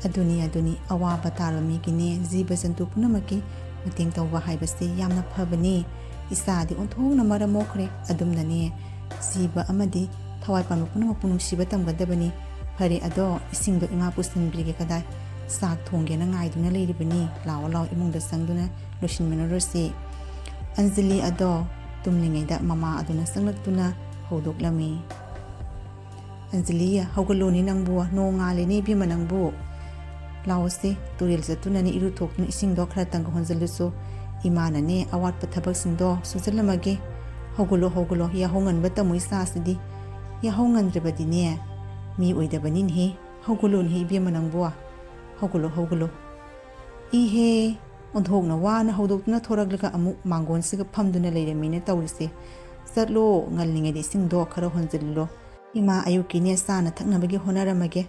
"ꯑꯗꯨꯅꯤ, ꯑꯗꯨꯅꯤ, ꯑꯋꯥꯕ ꯇꯥꯔꯕ ꯃꯤꯒꯤꯅꯦ ꯖꯤꯕ ꯖꯟꯇꯨ ꯄꯨꯝꯅꯃꯛꯀꯤ ꯃꯇꯦꯡ ꯇꯧꯕ ꯍꯥꯏꯕꯁꯤ ꯌꯥꯝꯅ ꯐꯕꯅꯤ꯫ ꯏꯆꯥꯗꯤ ꯑꯣꯟꯊꯣꯛꯅ ꯃꯔꯝ ꯃꯣꯛꯈ꯭ꯔꯦ꯫ ꯑꯗꯨꯝꯅꯅꯦ ꯖꯤꯕ ꯑꯃꯗꯤ ꯊꯋꯥꯏ ꯄꯥꯟꯕ ꯄꯨꯝꯅꯃꯛꯄꯨ ꯅꯨꯡꯁꯤꯕ ꯇꯝꯒꯗꯕꯅꯤ꯫ ꯐꯔꯦ, ꯑꯗꯣ ꯏꯁꯤꯡꯗꯣ ꯏꯃꯥ ꯄꯨꯁꯤꯟꯕꯤꯔꯒꯦ ꯀꯗꯥꯏ? ꯆꯥꯛ ꯊꯣꯡꯒꯦꯅ ꯉꯥꯏꯗꯨꯅ ꯂꯩꯔꯤꯕꯅꯤ꯫ ꯂꯥꯛꯑꯣ, ꯂꯥꯛꯑꯣ, ꯏꯃꯨꯡꯗ ꯆꯪꯗꯨꯅ ꯂꯣꯏꯁꯤꯟꯃꯤꯟꯅꯔꯨꯔꯁꯤ"꯫ ꯑꯟꯖꯂꯤ ꯑꯗꯣ ꯇꯨꯝꯂꯤꯉꯩꯗ ꯃꯃꯥ ꯑꯗꯨꯅ ꯆꯪꯂꯛꯇꯨꯅ ꯍꯧꯗꯣꯛꯂꯝꯃꯤ꯫ "ꯑꯟꯖꯂꯤ, ꯍꯧꯒꯠꯂꯣꯅꯦ ꯅꯪꯕꯨ, ꯅꯣꯡ ꯉꯥꯜꯂꯦꯅꯦ ꯏꯕꯦꯝꯃ ꯅꯪꯕꯨ꯫ ꯂꯥꯛꯑꯣꯁꯦ, ꯇꯨꯔꯦꯜ ꯆꯠꯇꯨꯅꯅꯦ ꯏꯔꯨꯊꯣꯛꯇꯨꯅ ꯏꯁꯤꯡꯗꯣ ꯈꯔꯇꯪꯒ ꯍꯣꯟꯖꯜꯂꯨꯁꯨ꯫ ꯏꯃꯥꯅꯅꯦ ꯑꯋꯥꯠꯄ ꯊꯕꯛꯁꯤꯡꯗꯣ ꯁꯨꯖꯜꯂꯝꯃꯒꯦ꯫ ꯍꯧꯒꯠꯂꯣ, ꯍꯧꯒꯠꯂꯣ, ꯌꯥꯍꯧ ꯉꯟꯕ ꯇꯝꯃꯨ ꯏꯆꯥꯁꯤꯗꯤ꯫ ꯌꯥꯍꯧ ꯉꯟꯗ꯭ꯔꯕꯗꯤꯅꯦ ꯃꯤ ꯑꯣꯏꯗꯕꯅꯤꯅꯦꯍꯦ꯫ ꯍꯧꯒꯠꯂꯣꯅꯦꯍꯦ ꯏꯕꯦꯝꯃ ꯅꯪꯕꯨ, ꯍꯧꯒꯠꯂꯣ, ꯍꯧꯒꯠꯂꯣ"꯫ "ꯏꯍꯦ, ꯑꯣꯟꯊꯣꯛꯅ ꯋꯥꯅ ꯍꯧꯗꯣꯛꯇꯨꯅ ꯊꯣꯔꯛꯂꯒ ꯑꯃꯨꯛ ꯃꯥꯡꯒꯣꯟꯁꯤꯒ ꯐꯝꯗꯨꯅ ꯂꯩꯔꯝꯃꯤꯅ ꯇꯧꯔꯤꯁꯦ꯫ "ꯆꯠꯂꯣ, ꯉꯜꯂꯤꯉꯩꯗ ꯏꯁꯤꯡꯗꯣ ꯈꯔ ꯍꯣꯟꯖꯤꯜꯂꯨꯂꯣ꯫ ꯏꯃꯥ ꯑꯌꯨꯛꯀꯤꯅꯦ ꯆꯥꯅ ꯊꯛꯅꯕꯒꯤ ꯍꯣꯠꯅꯔꯝꯃꯒꯦ꯫"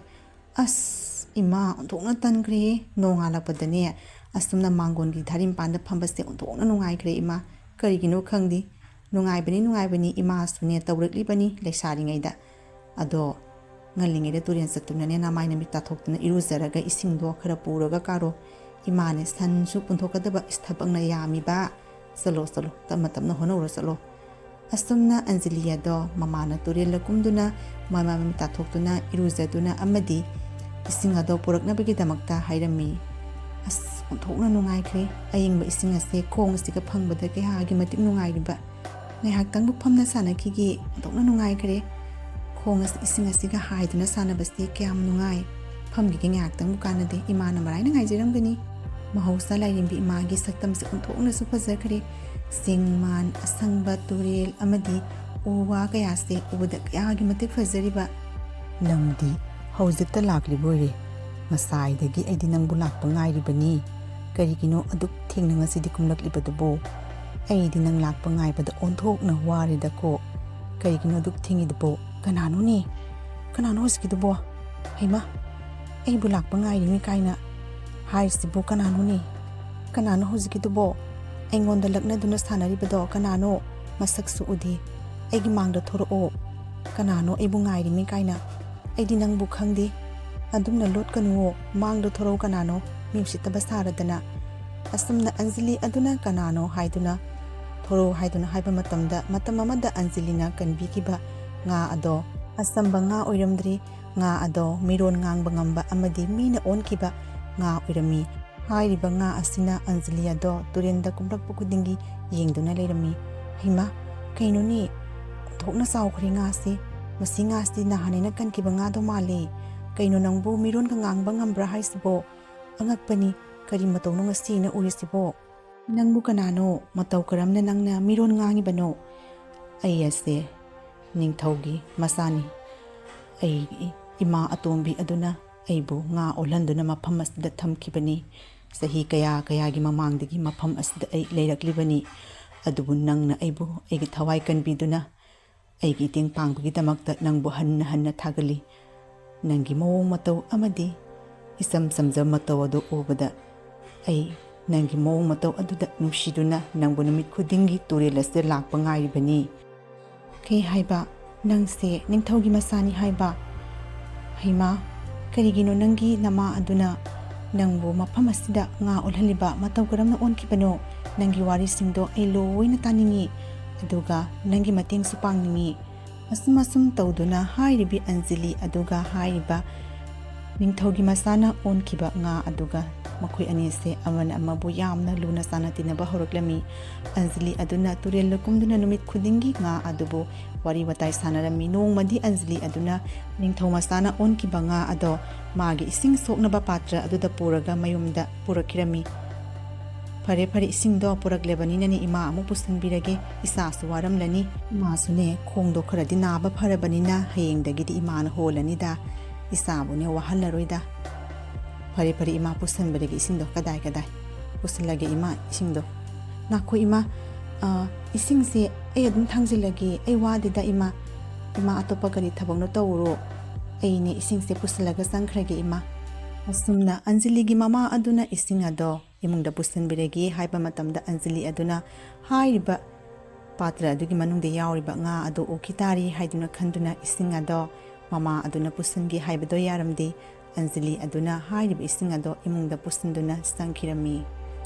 ꯑꯁ, ꯏꯃꯥ ꯑꯣꯟꯊꯣꯛꯅ ꯇꯟꯈ꯭ꯔꯦꯍꯦ꯫ ꯅꯣꯡꯉꯥꯜꯂꯛꯄꯗꯅꯦ ꯑꯁꯨꯝꯅ ꯃꯥꯡꯒꯣꯟꯒꯤ ꯊꯥꯔꯤꯝꯄꯥꯟꯗ ꯐꯝꯕꯁꯦ ꯑꯣꯟꯊꯣꯛꯅ ꯅꯨꯡꯉꯥꯏꯈ꯭ꯔꯦ ꯏꯃꯥ꯫ ꯀꯔꯤꯒꯤꯅꯣ ꯈꯪꯗꯦ꯫ ꯅꯨꯡꯉꯥꯏꯕꯅꯤ, ꯅꯨꯡꯉꯥꯏꯕꯅꯤ, ꯏꯃꯥꯁꯨꯅꯦ ꯇꯧꯔꯛꯂꯤꯕꯅꯤ ꯂꯩꯁꯥꯔꯤꯉꯩꯗ꯫ ꯑꯗꯣ ꯉꯜꯂꯤꯉꯩꯗ ꯇꯨꯔꯦꯜ ꯆꯠꯇꯨꯅꯅꯦ ꯅꯃꯥꯏ ꯅꯃꯤꯠ ꯇꯥꯊꯣꯛꯇꯨꯅ ꯏꯔꯨꯖꯔꯒ ꯏꯁꯤꯡꯗꯣ ꯈꯔ ꯄꯨꯔꯒ ꯀꯥꯔꯣ꯫ ꯏꯃꯥꯅꯦ ꯁꯟꯁꯨ ꯄꯨꯟꯊꯣꯛꯀꯗꯕ, ꯏꯁ, ꯊꯕꯛꯅ ꯌꯥꯝꯃꯤꯕ꯫ ꯆꯠꯂꯣ, ꯆꯠꯂꯣ, ꯇꯞꯅ ꯇꯞꯅ ꯍꯣꯠꯅꯧꯔꯣ, ꯆꯠꯂꯣ꯫ ꯑꯁꯨꯝꯅ ꯑꯟꯖꯂꯤ ꯑꯗꯣ ꯃꯃꯥꯅ ꯇꯨꯔꯦꯜꯗ ꯀꯨꯝꯗꯨꯅ ꯃꯃꯥꯏ ꯃꯃꯤꯠ ꯇꯥꯊꯣꯛꯇꯨꯅ ꯏꯔꯨꯖꯗꯨꯅ ꯑꯃꯗꯤ ꯏꯁꯤꯡ ꯑꯗꯣ ꯄꯨꯔꯛꯅꯕꯒꯤꯗꯃꯛꯇ ꯍꯥꯏꯔꯝꯃꯤ꯫ ꯑꯁ, ꯑꯣꯟꯊꯣꯛꯅ ꯅꯨꯡꯉꯥꯏꯈ꯭ꯔꯦ꯫ ꯑꯌꯤꯡꯕ ꯏꯁꯤꯡ ꯑꯁꯦ ꯈꯣꯡ ꯑꯁꯤꯒ ꯐꯪꯕꯗ ꯀꯌꯥꯒꯤ ꯃꯇꯤꯛ ꯅꯨꯡꯉꯥꯏꯔꯤꯕ꯫ ꯉꯥꯏꯍꯥꯛꯇꯪꯕꯨ ꯐꯝꯅ ꯁꯥꯟꯅꯈꯤꯒꯦ꯫ ꯑꯣꯟꯊꯣꯛꯅ ꯅꯨꯡꯉꯥꯏꯈ꯭ꯔꯦ꯫ ꯈꯣꯡ ꯑꯁꯤ ꯏꯁꯤꯡ ꯑꯁꯤꯒ ꯍꯥꯏꯗꯨꯅ ꯁꯥꯟꯅꯕꯁꯤ ꯀꯌꯥꯝ ꯅꯨꯡꯉꯥꯏ꯫ ꯐꯝꯈꯤꯒꯦ ꯉꯥꯏꯍꯥꯛꯇꯪꯕꯨ ꯀꯥꯟꯅꯗꯦ꯫ ꯏꯃꯥꯅ ꯃꯔꯥꯏꯅ ꯉꯥꯏꯖꯔꯝꯒꯅꯤ꯫ ꯃꯍꯧꯁꯥ ꯂꯥꯏꯔꯦꯝꯕꯤ ꯏꯃꯥꯒꯤ ꯁꯛꯇꯝꯁꯦ ꯑꯣꯟꯊꯣꯛꯅꯁꯨ ꯐꯖꯈ꯭ꯔꯦ꯫ ꯆꯤꯡ, ꯃꯥꯟ, ꯑꯁꯪꯕ, ꯇꯨꯔꯦꯜ ꯑꯃꯗꯤ ꯎ ꯋꯥ ꯀꯌꯥꯁꯦ ꯎꯕꯗ ꯀꯌꯥꯒꯤ ꯃꯇꯤꯛ ꯐꯖꯔꯤꯕ꯫ ꯅꯪꯗꯤ ꯍꯧꯖꯤꯛꯇ ꯂꯥꯛꯂꯤꯕ ꯑꯣꯏꯔꯦ꯫ ꯉꯁꯥꯏꯗꯒꯤ ꯑꯩꯗꯤ ꯅꯪꯕꯨ ꯂꯥꯛꯄ ꯉꯥꯏꯔꯤꯕꯅꯤ꯫ ꯀꯔꯤꯒꯤꯅꯣ ꯑꯗꯨꯛ ꯊꯦꯡꯅ ꯉꯁꯤꯗꯤ ꯀꯨꯝꯂꯛꯂꯤꯕꯗꯨꯕꯨ? ꯑꯩꯗꯤ ꯅꯪ ꯂꯥꯛꯄ ꯉꯥꯏꯕꯗ ꯑꯣꯟꯊꯣꯛꯅ ꯋꯥꯔꯦꯗꯀꯣ꯫ ꯀꯔꯤꯒꯤꯅꯣ ꯑꯗꯨꯛ ꯊꯦꯡꯉꯤꯗꯨꯕꯣ? ꯀꯅꯥꯅꯣꯅꯦ? ꯀꯅꯥꯅꯣ ꯍꯧꯖꯤꯛꯀꯤꯗꯨꯕꯣ? ꯍꯩꯃꯥ! ꯑꯩꯕꯨ ꯂꯥꯛꯄ ꯉꯥꯏꯔꯤꯅꯤ ꯀꯥꯏꯅ ꯍꯥꯏꯔꯤꯁꯤꯕꯨ ꯀꯅꯥꯅꯣꯅꯦ? ꯀꯅꯥꯅꯣ ꯍꯧꯖꯤꯛꯀꯤꯗꯨꯕꯣ? ꯑꯩꯉꯣꯟꯗ ꯂꯛꯅꯗꯨꯅ ꯁꯥꯟꯅꯔꯤꯕꯗꯣ ꯀꯅꯥꯅꯣ? ꯃꯁꯛꯁꯨ ꯎꯗꯦ꯫ ꯑꯩꯒꯤ ꯃꯥꯡꯗ ꯊꯣꯔꯛꯑꯣ꯫ ꯀꯅꯥꯅꯣ ꯑꯩꯕꯨ ꯉꯥꯏꯔꯤꯅꯤ ꯀꯥꯏꯅ? ꯑꯩꯗꯤ ꯅꯪꯕꯨ ꯈꯪꯗꯦ꯫ ꯑꯗꯨꯝꯅ ꯂꯣꯠꯀꯅꯨꯋꯣ꯫ ꯃꯥꯡꯗ ꯊꯣꯔꯛꯑꯣ ꯀꯅꯥꯅꯣ? ꯃꯤ ꯎꯁꯤꯠꯇꯕ ꯁꯥꯔꯗꯅ꯫ ꯑꯁꯨꯝꯅ ꯑꯟꯖꯂꯤ ꯑꯗꯨꯅ ꯀꯅꯥꯅꯣ ꯍꯥꯏꯗꯨꯅ ꯊꯣꯔꯛꯑꯣ ꯍꯥꯏꯗꯨꯅ ꯍꯥꯏꯕ ꯃꯇꯝꯗ, ꯃꯇꯝ ꯑꯃꯗ ꯑꯟꯖꯂꯤꯅ ꯀꯟꯕꯤꯈꯤꯕ ꯉꯥ ꯑꯗꯣ ꯑꯆꯝꯕ ꯉꯥ ꯑꯣꯏꯔꯝꯗ꯭ꯔꯤ꯫ ꯉꯥ ꯑꯗꯣ ꯃꯤꯔꯣꯟ ꯉꯥꯡꯕ ꯉꯝꯕ ꯑꯃꯗꯤ ꯃꯤꯅ ꯑꯣꯟꯈꯤꯕ ꯉꯥ ꯑꯣꯏꯔꯝꯃꯤ꯫ ꯍꯥꯏꯔꯤꯕ ꯉꯥ ꯑꯁꯤꯅ ꯑꯟꯖꯂꯤ ꯑꯗꯣ ꯇꯨꯔꯦꯜꯗ ꯀꯨꯝꯂꯛꯄ ꯈꯨꯗꯤꯡꯒꯤ ꯌꯦꯡꯗꯨꯅ ꯂꯩꯔꯝꯃꯤ꯫ "ꯍꯩꯃꯥ, ꯀꯩꯅꯣꯅꯦ? ꯑꯣꯟꯊꯣꯛꯅ ꯆꯥꯎꯈ꯭ꯔꯦ ꯉꯥꯁꯤ꯫ ꯃꯁꯤ ꯉꯥꯁꯤꯗꯤ ꯅꯍꯥꯟ ꯑꯩꯅ ꯀꯟꯈꯤꯕ ꯉꯥꯗꯣ ꯃꯥꯜꯂꯦ꯫ ꯀꯩꯅꯣ ꯅꯪꯕꯨ ꯃꯤꯔꯣꯟꯒ ꯉꯥꯡꯕ ꯉꯝꯕ꯭ꯔꯥ ꯍꯥꯏꯁꯤꯕꯣ? ꯑꯉꯛꯄꯅꯤ, ꯀꯔꯤ ꯃꯇꯧꯅꯣ ꯉꯁꯤ ꯑꯩꯅ ꯎꯔꯤꯁꯤꯕꯣ? ꯅꯪꯕꯨ ꯀꯅꯥꯅꯣ? ꯃꯇꯧ ꯀꯔꯝꯅ ꯅꯪꯅ ꯃꯤꯔꯣꯟ ꯉꯥꯡꯉꯤꯕꯅꯣ?" "ꯑꯩ ꯑꯁꯦ ꯅꯤꯡꯊꯧꯒꯤ ꯃꯆꯥꯅꯤ꯫ ꯑꯩꯒꯤ ꯏꯃꯥ ꯑꯇꯣꯝꯕꯤ ꯑꯗꯨꯅ ꯑꯩꯕꯨ ꯉꯥ ꯑꯣꯜꯍꯟꯗꯨꯅ ꯃꯐꯝ ꯑꯁꯤꯗ ꯊꯝꯈꯤꯕꯅꯤ꯫ ꯆꯍꯤ ꯀꯌꯥ ꯀꯌꯥꯒꯤ ꯃꯃꯥꯡꯗꯒꯤ ꯃꯐꯝ ꯑꯁꯤꯗ ꯑꯩ ꯂꯩꯔꯛꯂꯤꯕꯅꯤ꯫ ꯑꯗꯨꯕꯨ ꯅꯪꯅ ꯑꯩꯕꯨ ꯑꯩꯒꯤ ꯊꯋꯥꯏ ꯀꯟꯕꯤꯗꯨꯅ ꯑꯩꯒꯤ ꯏꯇꯦꯡ ꯄꯥꯡꯕꯒꯤꯗꯃꯛꯇ ꯅꯪꯕꯨ ꯍꯟꯅ ꯍꯟꯅ ꯊꯥꯒꯠꯂꯤ꯫ ꯅꯪꯒꯤ ꯃꯑꯣꯡ ꯃꯇꯧ ꯑꯃꯗꯤ ꯏꯆꯝ ꯆꯝꯖꯕ ꯃꯇꯧ ꯑꯗꯨ ꯎꯕꯗ ꯑꯩ ꯅꯪꯒꯤ ꯃꯑꯣꯡ ꯃꯇꯧ ꯑꯗꯨꯗ ꯅꯨꯡꯁꯤꯗꯨꯅ ꯅꯪꯕꯨ ꯅꯨꯃꯤꯠ ꯈꯨꯗꯤꯡꯒꯤ ꯇꯨꯔꯦꯜ ꯑꯁꯤꯗ ꯂꯥꯛꯄ ꯉꯥꯏꯔꯤꯕꯅꯤ꯫ ꯀꯩ ꯍꯥꯏꯕ? ꯅꯪꯁꯦ ꯅꯤꯡꯊꯧꯒꯤ ꯃꯆꯥꯅꯤ ꯍꯥꯏꯕ? ꯍꯩꯃꯥ, ꯀꯔꯤꯒꯤꯅꯣ ꯅꯪꯒꯤ ꯅꯃꯥ ꯑꯗꯨꯅ ꯅꯪꯕꯨ ꯃꯐꯝ ꯑꯁꯤꯗ ꯉꯥ ꯑꯣꯜꯍꯜꯂꯤꯕ? ꯃꯇꯧ ꯀꯔꯝꯅ ꯑꯣꯟꯈꯤꯕꯅꯣ? ꯅꯪꯒꯤ ꯋꯥꯔꯤꯁꯤꯡꯗꯣ ꯑꯩ ꯂꯣꯏꯅ ꯇꯥꯅꯤꯡꯏ, ꯑꯗꯨꯒ ꯅꯪꯒꯤ ꯃꯇꯦꯡꯁꯨ ꯄꯥꯡꯅꯤꯡꯏ꯫ ꯑꯁꯨꯝ ꯑꯁꯨꯝ ꯇꯧꯗꯨꯅ ꯍꯥꯏꯔꯤꯕꯤ ꯑꯟꯖꯂꯤ ꯑꯗꯨꯒ ꯍꯥꯏꯔꯤꯕ ꯅꯤꯡꯊꯧꯒꯤ ꯃꯆꯥꯅ ꯑꯣꯟꯈꯤꯕ ꯉꯥ ꯑꯗꯨꯒ ꯃꯈꯣꯏ ꯑꯅꯤꯁꯦ ꯑꯃꯅ ꯑꯃꯕꯨ ꯌꯥꯝꯅ ꯂꯨꯅ ꯆꯥꯟꯅ ꯇꯤꯟꯅꯕ ꯍꯧꯔꯛꯂꯝꯃꯤ꯫ ꯑꯟꯖꯂꯤ ꯑꯗꯨꯅ ꯇꯨꯔꯦꯜꯗ ꯀꯨꯝꯗꯨꯅ ꯅꯨꯃꯤꯠ ꯈꯨꯗꯤꯡꯒꯤ ꯉꯥ ꯑꯗꯨꯕꯨ ꯋꯥꯔꯤ ꯋꯥꯇꯥꯏ ꯁꯥꯟꯅꯔꯝꯃꯤ꯫ ꯅꯣꯡꯃꯗꯤ ꯑꯟꯖꯂꯤ ꯑꯗꯨꯅ ꯅꯤꯡꯊꯧ ꯃꯆꯥꯅ ꯑꯣꯟꯈꯤꯕ ꯉꯥ ꯑꯗꯣ ꯃꯥꯒꯤ ꯏꯁꯤꯡ ꯁꯣꯛꯅꯕ ꯄꯥꯇ꯭ꯔ ꯑꯗꯨꯗ ꯄꯨꯔꯒ ꯃꯌꯨꯝꯗ ꯄꯨꯔꯛꯈꯤꯔꯝꯃꯤ꯫ "ꯐꯔꯦ, ꯐꯔꯦ, ꯏꯁꯤꯡꯗꯣ ꯄꯨꯔꯛꯂꯕꯅꯤꯅꯅꯦ, ꯏꯃꯥ ꯑꯃꯨꯛ ꯄꯨꯁꯤꯟꯕꯤꯔꯒꯦ, ꯏꯆꯥꯁꯨ ꯋꯥꯔꯝꯂꯅꯤ꯫ ꯏꯃꯥꯁꯨꯅꯦ, ꯈꯣꯡꯗꯣ ꯈꯔꯗꯤ ꯅꯥꯕ ꯐꯔꯕꯅꯤꯅ ꯍꯌꯦꯡꯗꯒꯤꯗꯤ ꯏꯃꯥꯅ ꯍꯣꯜꯂꯅꯤꯗ, ꯏꯆꯥꯕꯨꯅꯦ ꯋꯥꯍꯜꯂꯔꯣꯏꯗ꯫" "ꯐꯔꯦ, ꯐꯔꯦ, ꯏꯃꯥ, ꯄꯨꯁꯤꯟꯕꯤꯔꯒꯦ ꯏꯁꯤꯡꯗꯣ꯫ ꯀꯗꯥꯏ, ꯀꯗꯥꯏ? ꯄꯨꯁꯤꯜꯂꯒꯦ ꯏꯃꯥ ꯏꯁꯤꯡꯗꯣ꯫" "ꯉꯥꯏꯈꯣ ꯏꯃꯥ, ꯑ, ꯏꯁꯤꯡꯁꯦ ꯑꯩ ꯑꯗꯨꯝ ꯊꯥꯡꯖꯤꯜꯂꯒꯦ, ꯑꯩ ꯋꯥꯗꯦꯗ ꯏꯃꯥ꯫ ꯏꯃꯥ, ꯑꯇꯣꯞꯄ ꯀꯔꯤ ꯊꯕꯛꯅꯣ ꯇꯧꯔꯨꯔꯣ, ꯑꯩꯅꯦ ꯏꯁꯤꯡꯁꯦ ꯄꯨꯁꯤꯜꯂꯒ ꯆꯪꯈ꯭ꯔꯒꯦ ꯏꯃꯥ꯫" ꯑꯁꯨꯝꯅ ꯑꯟꯖꯂꯤꯒꯤ ꯃꯃꯥ ꯑꯗꯨꯅ ꯏꯁꯤꯡ ꯑꯗꯣ ꯏꯃꯨꯡꯗ ꯄꯨꯁꯤꯟꯕꯤꯔꯒꯦ ꯍꯥꯏꯕ ꯃꯇꯝꯗ, ꯑꯟꯖꯂꯤ ꯑꯗꯨꯅ ꯍꯥꯏꯔꯤꯕ ꯄꯥꯇ꯭ꯔ ꯑꯗꯨꯒꯤ ꯃꯅꯨꯡꯗ ꯌꯥꯎꯔꯤꯕ ꯉꯥ ꯑꯗꯣ ꯎꯈꯤ ꯇꯥꯔꯦ ꯍꯥꯏꯗꯨꯅ ꯈꯟꯗꯨꯅ, ꯏꯁꯤꯡ ꯑꯗꯣ ꯃꯃꯥ ꯑꯗꯨꯅ ꯄꯨꯁꯤꯟꯒꯦ ꯍꯥꯏꯕꯗꯣ ꯌꯥꯔꯝꯗꯦ꯫ ꯑꯟꯖꯂꯤ ꯑꯗꯨꯅ ꯍꯥꯏꯔꯤꯕ ꯏꯁꯤꯡ ꯑꯗꯣ ꯏꯃꯨꯡꯗ ꯄꯨꯁꯤꯟꯗꯨꯅ ꯆꯪꯈꯤꯔꯝꯃꯤ꯫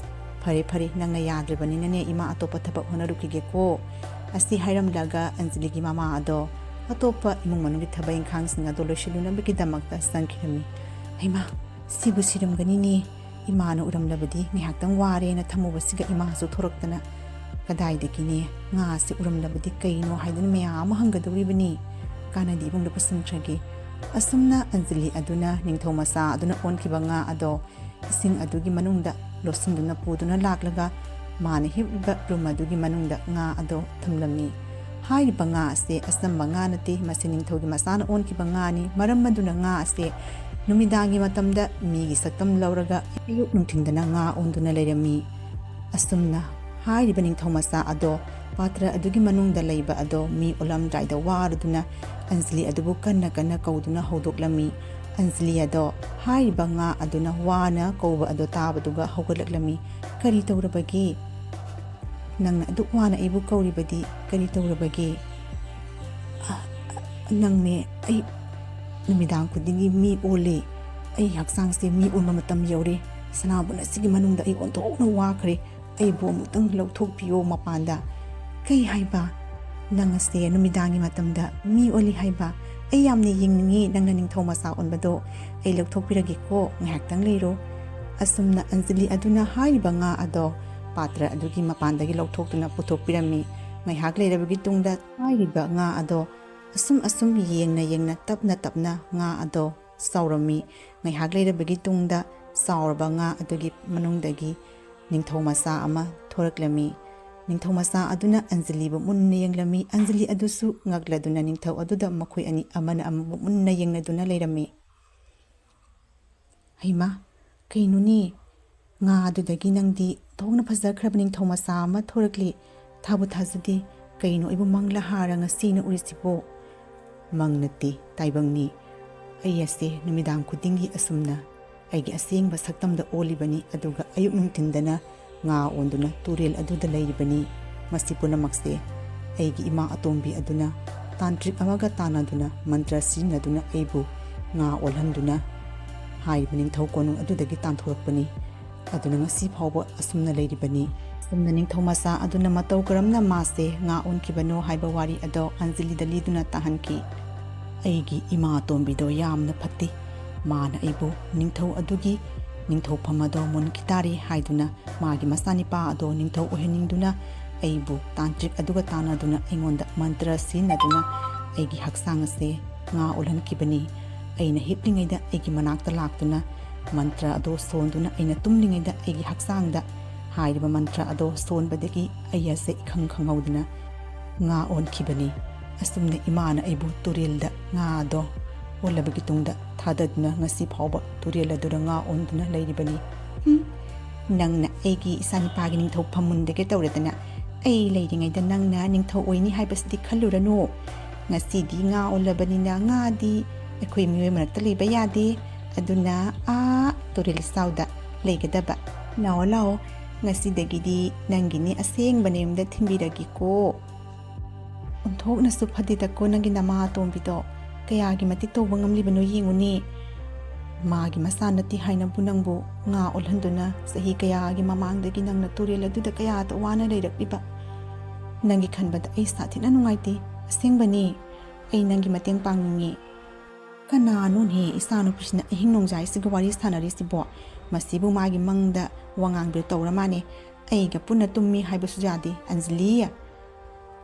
"ꯐꯔꯦ, ꯐꯔꯦ, ꯅꯪꯅ ꯌꯥꯗ꯭ꯔꯕꯅꯤꯅꯅꯦ, ꯏꯃꯥ ꯑꯇꯣꯞꯄ ꯊꯕꯛ ꯍꯣꯠꯅꯔꯨꯈꯤꯒꯦꯀꯣ꯫" ꯑꯁꯤ ꯍꯥꯏꯔꯝꯂꯒ ꯑꯟꯖꯂꯤꯒꯤ ꯃꯃꯥ ꯑꯗꯣ ꯑꯇꯣꯞꯄ ꯏꯃꯨꯡ ꯃꯅꯨꯡꯒꯤ ꯊꯕꯛ ꯏꯪꯈꯥꯡꯁꯤꯡ ꯑꯗꯣ ꯂꯣꯏꯁꯤꯜꯂꯨꯅꯕꯒꯤꯗꯃꯛꯇ ꯆꯪꯈꯤꯔꯝꯃꯤ꯫ "ꯍꯩꯃꯥ, ꯁꯤꯕꯨ ꯁꯤꯔꯝꯒꯅꯤꯅꯦ꯫ ꯏꯃꯥꯅ ꯎꯔꯝꯂꯕꯗꯤ ꯉꯥꯏꯍꯥꯛꯇꯪ ꯋꯥꯔꯦꯅ ꯊꯝꯃꯨꯕꯁꯤꯒ ꯏꯃꯥꯁꯨ ꯊꯣꯔꯛꯇꯅ ꯀꯗꯥꯏꯗꯒꯤꯅꯦ, ꯉꯥꯁꯦ ꯎꯔꯝꯂꯕꯗꯤ ꯀꯩꯅꯣ ꯍꯥꯏꯗꯨꯅ ꯃꯌꯥꯝ ꯑꯃ ꯍꯪꯒꯗꯧꯔꯤꯕꯅꯤ꯫ ꯀꯥꯟꯅꯗꯦ, ꯏꯕꯨꯡꯗ ꯄꯨꯁꯤꯟꯈ꯭ꯔꯒꯦ꯫" ꯑꯁꯨꯝꯅ ꯑꯟꯖꯂꯤ ꯑꯗꯨꯅ ꯅꯤꯡꯊꯧ ꯃꯆꯥ ꯑꯗꯨꯅ ꯑꯣꯟꯈꯤꯕ ꯉꯥ ꯑꯗꯣ ꯏꯁꯤꯡ ꯑꯗꯨꯒꯤ ꯃꯅꯨꯡꯗ ꯂꯣꯠꯁꯤꯟꯗꯨꯅ ꯄꯨꯗꯨꯅ ꯂꯥꯛꯂꯒ ꯃꯥꯅ ꯍꯤꯞꯂꯤꯕ ꯔꯨꯝ ꯑꯗꯨꯒꯤ ꯃꯅꯨꯡꯗ ꯉꯥ ꯑꯗꯣ ꯊꯝꯂꯝꯃꯤ꯫ ꯍꯥꯏꯔꯤꯕ ꯉꯥ ꯑꯁꯦ ꯑꯆꯝꯕ ꯉꯥ ꯅꯠꯇꯦ, ꯃꯁꯤ ꯅꯤꯡꯊꯧꯒꯤ ꯃꯆꯥꯅ ꯑꯣꯟꯈꯤꯕ ꯉꯥꯅꯤ꯫ ꯃꯔꯝ ꯑꯗꯨꯅ ꯉꯥ ꯑꯁꯦ ꯅꯨꯃꯤꯗꯥꯡꯒꯤ ꯃꯇꯝꯗ ꯃꯤꯒꯤ ꯁꯛꯇꯝ ꯂꯧꯔꯒ ꯑꯌꯨꯛ ꯅꯨꯡꯊꯤꯟꯗꯅ ꯉꯥ ꯑꯣꯟꯗꯨꯅ ꯂꯩꯔꯝꯃꯤ꯫ ꯑꯁꯨꯝꯅ ꯍꯥꯏꯔꯤꯕ ꯅꯤꯡꯊꯧ ꯃꯆꯥ ꯑꯗꯣ ꯄꯥꯇ꯭ꯔ ꯑꯗꯨꯒꯤ ꯃꯅꯨꯡꯗ ꯂꯩꯕ ꯑꯗꯣ ꯃꯤ ꯑꯣꯜꯂꯝꯗꯥꯏꯗ ꯋꯥꯔꯗꯨꯅ ꯑꯟꯖꯂꯤ ꯑꯗꯨꯕꯨ ꯀꯟꯅ ꯀꯟꯅ ꯀꯧꯗꯨꯅ ꯍꯧꯗꯣꯛꯂꯝꯃꯤ꯫ ꯑꯟꯖꯂꯤ ꯑꯗꯣ ꯍꯥꯏꯔꯤꯕ ꯉꯥ ꯑꯗꯨꯅ ꯋꯥꯅ ꯀꯧꯕ ꯑꯗꯣ ꯇꯥꯕꯗꯨꯒ ꯍꯧꯒꯠꯂꯛꯂꯝꯃꯤ꯫ "ꯀꯔꯤ ꯇꯧꯔꯕꯒꯦ? ꯅꯪꯅ ꯑꯗꯨꯛ ꯋꯥꯅ ꯑꯩꯕꯨ ꯀꯧꯔꯤꯕꯗꯤ ꯀꯔꯤ ꯇꯧꯔꯕꯒꯦ?" "ꯑ, ꯅꯪꯅꯦ, ꯑꯩ ꯅꯨꯃꯤꯗꯥꯡ ꯈꯨꯗꯤꯡꯒꯤ ꯃꯤ ꯑꯣꯜꯂꯤ꯫ ꯑꯩ ꯍꯛꯆꯥꯡꯁꯦ ꯃꯤ ꯑꯣꯟꯕ ꯃꯇꯝ ꯌꯧꯔꯦ꯫ ꯁꯅꯥꯕꯨꯟ ꯑꯁꯤꯒꯤ ꯃꯅꯨꯡꯗ ꯑꯩ ꯑꯣꯟꯊꯣꯛꯅ ꯋꯥꯈ꯭ꯔꯦ꯫ ꯑꯩꯕꯨ ꯑꯃꯨꯛꯇꯪ ꯂꯧꯊꯣꯛꯄꯤꯌꯣ ꯃꯄꯥꯟꯗ꯫" "ꯀꯩ ꯍꯥꯏꯕ? ꯅꯪ ꯑꯁꯦ ꯅꯨꯃꯤꯗꯥꯡꯒꯤ ꯃꯇꯝꯗ ꯃꯤ ꯑꯣꯜꯂꯤ ꯍꯥꯏꯕ? ꯑꯩ ꯌꯥꯝꯅ ꯌꯦꯡꯅꯤꯡꯉꯤ ꯅꯪꯅ ꯅꯤꯡꯊꯧ ꯃꯆꯥ ꯑꯣꯟꯕꯗꯣ꯫ ꯑꯩ ꯂꯧꯊꯣꯛꯄꯤꯔꯒꯦꯀꯣ, ꯉꯥꯏꯍꯥꯛꯇꯪ ꯂꯩꯔꯣ꯫" ꯑꯁꯨꯝꯅ ꯑꯟꯖꯂꯤ ꯑꯗꯨꯅ ꯍꯥꯏꯔꯤꯕ ꯉꯥ ꯑꯗꯣ ꯄꯥꯇ꯭ꯔ ꯑꯗꯨꯒꯤ ꯃꯄꯥꯟꯗꯒꯤ ꯂꯧꯊꯣꯛꯇꯨꯅ ꯄꯨꯊꯣꯛꯄꯤꯔꯝꯃꯤ꯫ ꯉꯥꯏꯍꯥꯛ ꯂꯩꯔꯕꯒꯤ ꯇꯨꯡꯗ ꯍꯥꯏꯔꯤꯕ ꯉꯥ ꯑꯗꯣ ꯑꯁꯨꯝ ꯑꯁꯨꯝ ꯌꯦꯡꯅ ꯌꯦꯡꯅ ꯇꯞꯅ ꯇꯞꯅ ꯉꯥ ꯑꯗꯣ ꯆꯥꯎꯔꯝꯃꯤ꯫ ꯉꯥꯏꯍꯥꯛ ꯂꯩꯔꯕꯒꯤ ꯇꯨꯡꯗ ꯆꯥꯎꯔꯕ ꯉꯥ ꯑꯗꯨꯒꯤ ꯃꯅꯨꯡꯗꯒꯤ ꯅꯤꯡꯊꯧ ꯃꯆꯥ ꯑꯃ ꯊꯣꯔꯛꯂꯝꯃꯤ꯫ ꯅꯤꯡꯊꯧ ꯃꯆꯥ ꯑꯗꯨꯅ ꯑꯟꯖꯂꯤꯕꯨ ꯃꯨꯟꯅ ꯌꯦꯡꯂꯝꯃꯤ꯫ ꯑꯟꯖꯂꯤ ꯑꯗꯨꯁꯨ ꯉꯛꯂꯗꯨꯅ ꯅꯤꯡꯊꯧ ꯑꯗꯨꯗ ꯃꯈꯣꯏ ꯑꯅꯤ ꯑꯃꯅ ꯑꯃꯕꯨ ꯃꯨꯟꯅ ꯌꯦꯡꯅꯗꯨꯅ ꯂꯩꯔꯝꯃꯤ꯫ "ꯍꯩꯃꯥ, ꯀꯩꯅꯣꯅꯦ? ꯉꯥ ꯑꯗꯨꯗꯒꯤ ꯅꯪꯗꯤ ꯊꯣꯛꯅ ꯐꯖꯈ꯭ꯔꯕ ꯅꯤꯡꯊꯧ ꯃꯆꯥ ꯑꯃ ꯊꯣꯔꯛꯂꯤ꯫ ꯊꯥꯕꯨ ꯊꯥꯖꯗꯦ꯫ ꯀꯩꯅꯣ ꯑꯩꯕꯨ ꯃꯪꯂ ꯍꯥꯔ ꯉꯁꯤꯅ ꯎꯔꯤꯁꯤꯕꯣ?" "ꯃꯪ ꯅꯠꯇꯦ, ꯇꯥꯏꯕꯪꯅꯤ꯫ ꯑꯩ ꯑꯁꯦ ꯅꯨꯃꯤꯗꯥꯡ ꯈꯨꯗꯤꯡꯒꯤ ꯑꯁꯨꯝꯅ ꯑꯩꯒꯤ ꯑꯁꯦꯡꯕ ꯁꯛꯇꯝꯗ ꯑꯣꯜꯂꯤꯕꯅꯤ, ꯑꯗꯨꯒ ꯑꯌꯨꯛ ꯅꯨꯡꯊꯤꯟꯗꯅ ꯉꯥ ꯑꯣꯟꯗꯨꯅ ꯇꯨꯔꯦꯜ ꯑꯗꯨꯗ ꯂꯩꯔꯤꯕꯅꯤ꯫ ꯃꯁꯤ ꯄꯨꯝꯅꯃꯛꯁꯦ ꯑꯩꯒꯤ ꯏꯃꯥ ꯑꯇꯣꯝꯕꯤ ꯑꯗꯨꯅ ꯇꯥꯟꯇ꯭ꯔꯤꯛ ꯑꯃꯒ ꯇꯥꯟꯅꯗꯨꯅ ꯃꯟꯇ꯭ꯔ ꯁꯤꯖꯤꯟꯅꯗꯨꯅ ꯑꯩꯕꯨ ꯉꯥ ꯑꯣꯜꯍꯟꯗꯨꯅ ꯍꯥꯏꯔꯤꯕ ꯅꯤꯡꯊꯧ ꯀꯣꯅꯨꯡ ꯑꯗꯨꯗꯒꯤ ꯇꯥꯟꯊꯣꯔꯛꯄꯅꯤ꯫ ꯑꯗꯨꯅ ꯉꯁꯤ ꯐꯥꯎꯕ ꯑꯁꯨꯝꯅ ꯂꯩꯔꯤꯕꯅꯤ꯫" ꯑꯁꯨꯝꯅ ꯅꯤꯡꯊꯧ ꯃꯆꯥ ꯑꯗꯨꯅ ꯃꯇꯧ ꯀꯔꯝꯅ ꯃꯥꯁꯦ ꯉꯥ ꯑꯣꯟꯈꯤꯕꯅꯣ ꯍꯥꯏꯕ ꯋꯥꯔꯤ ꯑꯗꯣ ꯑꯟꯖꯂꯤꯗ ꯂꯤꯗꯨꯅ ꯇꯥꯍꯟꯈꯤ꯫ "ꯑꯩꯒꯤ ꯏꯃꯥ ꯑꯇꯣꯝꯕꯤꯗꯣ ꯌꯥꯝꯅ ꯐꯠꯇꯦ꯫ ꯃꯥꯅ ꯑꯩꯕꯨ ꯅꯤꯡꯊꯧ ꯑꯗꯨꯒꯤ ꯅꯤꯡꯊꯧꯐꯝ ꯑꯗꯣ ꯃꯨꯟꯈꯤ ꯇꯥꯔꯦ ꯍꯥꯏꯗꯨꯅ ꯃꯥꯒꯤ ꯃꯆꯥꯅꯤꯄꯥ ꯑꯗꯣ ꯅꯤꯡꯊꯧ ꯑꯣꯏꯍꯟꯅꯤꯡꯗꯨꯅ ꯑꯩꯕꯨ ꯇꯥꯟꯇ꯭ꯔꯤꯛ ꯑꯗꯨꯒ ꯇꯥꯟꯅꯗꯨꯅ ꯑꯩꯉꯣꯟꯗ ꯃꯟꯇ꯭ꯔ ꯁꯤꯖꯤꯟꯅꯗꯨꯅ ꯑꯩꯒꯤ ꯍꯛꯆꯥꯡ ꯑꯁꯦ ꯉꯥ ꯑꯣꯜꯍꯟꯈꯤꯕꯅꯤ꯫ ꯑꯩꯅ ꯍꯤꯞꯂꯤꯉꯩꯗ ꯑꯩꯒꯤ ꯃꯅꯥꯛꯇ ꯂꯥꯛꯇꯨꯅ ꯃꯟꯇ꯭ꯔ ꯑꯗꯣ ꯁꯣꯟꯗꯨꯅ ꯑꯩꯅ ꯇꯨꯝꯂꯤꯉꯩꯗ ꯑꯩꯒꯤ ꯍꯛꯆꯥꯡꯗ ꯍꯥꯏꯔꯤꯕ ꯃꯟꯇ꯭ꯔ ꯑꯗꯣ ꯁꯣꯟꯕꯗꯒꯤ ꯑꯩ ꯑꯁꯦ ꯏꯈꯪ ꯈꯪꯍꯧꯗꯅ ꯉꯥ ꯑꯣꯟꯈꯤꯕꯅꯤ꯫ ꯑꯁꯨꯝꯅ ꯏꯃꯥꯅ ꯑꯩꯕꯨ ꯇꯨꯔꯦꯜꯗ ꯉꯥ ꯑꯗꯣ ꯑꯣꯜꯂꯕꯒꯤ ꯇꯨꯡꯗ ꯊꯥꯗꯗꯨꯅ ꯉꯁꯤ ꯐꯥꯎꯕ ꯇꯨꯔꯦꯜ ꯑꯗꯨꯗ ꯉꯥ ꯑꯣꯟꯗꯨꯅ ꯂꯩꯔꯤꯕꯅꯤ꯫ ꯍꯨꯝ, ꯅꯪꯅ ꯑꯩꯒꯤ ꯏꯆꯥꯅꯨꯄꯥꯒꯤ ꯅꯤꯡꯊꯧ ꯐꯝꯃꯨꯟꯗꯒꯦ ꯇꯧꯔꯗꯅ, ꯑꯩ ꯂꯩꯔꯤꯉꯩꯗ ꯅꯪꯅ ꯅꯤꯡꯊꯧ ꯑꯣꯏꯅꯤ ꯍꯥꯏꯕꯁꯤꯗꯤ ꯈꯜꯂꯨꯔꯅꯨ꯫ ꯉꯁꯤꯗꯤ ꯉꯥ ꯑꯣꯜꯂꯕꯅꯤꯅ ꯉꯥꯗꯤ ꯑꯩꯈꯣꯏ ꯃꯤꯑꯣꯏ ꯃꯔꯛꯇ ꯂꯩꯕ ꯌꯥꯗꯦ꯫ ꯑꯗꯨꯅ ꯑꯥ ꯇꯨꯔꯦꯜ ꯏꯆꯥꯎꯗ ꯂꯩꯒꯗꯕ꯫ ꯂꯥꯛꯑꯣ, ꯂꯥꯛꯑꯣ, ꯉꯁꯤꯗꯒꯤꯗꯤ ꯅꯪꯒꯤꯅꯤ ꯑꯁꯦꯡꯕ ꯅꯌꯨꯝꯗ ꯊꯤꯟꯕꯤꯔꯒꯦꯀꯣ꯫ ꯑꯣꯟꯊꯣꯛꯅꯁꯨ ꯐꯗꯦꯗꯀꯣ ꯅꯪꯒꯤ ꯅꯃꯥ ꯑꯇꯣꯝꯕꯤꯗꯣ꯫ ꯀꯌꯥꯒꯤ ꯃꯇꯤꯛ ꯇꯧꯕ ꯉꯝꯂꯤꯕꯅꯣ ꯌꯦꯡꯉꯨꯅꯦ꯫ ꯃꯥꯒꯤ ꯃꯆꯥ ꯅꯠꯇꯦ ꯍꯥꯏꯅꯕꯨ ꯅꯪꯕꯨ ꯉꯥ ꯑꯣꯜꯍꯟꯗꯨꯅ ꯆꯍꯤ ꯀꯌꯥꯒꯤ ꯃꯃꯥꯡꯗꯒꯤ ꯅꯪꯅ ꯇꯨꯔꯦꯜ ꯑꯗꯨꯗ ꯀꯌꯥꯗ ꯋꯥꯅ ꯂꯩꯔꯛꯂꯤꯕ꯫ ꯅꯪꯒꯤ ꯈꯟꯕꯗ ꯑꯩ ꯁꯥꯊꯤꯅ ꯅꯨꯡꯉꯥꯏꯇꯦ꯫ ꯑꯁꯦꯡꯕꯅꯤ, ꯑꯩ ꯅꯪꯒꯤ ꯃꯇꯦꯡ ꯄꯥꯡꯅꯤꯡꯉꯤ꯫ ꯀꯅꯥꯅꯣꯅꯦ ꯏꯆꯥꯅꯨꯄꯤꯁꯤꯅ ꯑꯍꯤꯡ ꯅꯣꯡꯖꯥꯏꯁꯤꯒ ꯋꯥꯔꯤ ꯁꯥꯟꯅꯔꯤꯁꯤꯕꯣ? ꯃꯁꯤꯕꯨ ꯃꯥꯒꯤ ꯃꯪꯗ ꯋꯥꯉꯥꯡꯕꯤꯔ ꯇꯧꯔ ꯃꯥꯅꯦ꯫ ꯑꯩꯒ ꯄꯨꯟꯅ ꯇꯨꯝꯃꯤ ꯍꯥꯏꯕꯁꯨ ꯌꯥꯗꯦ, ꯑꯟꯖꯂꯤ꯫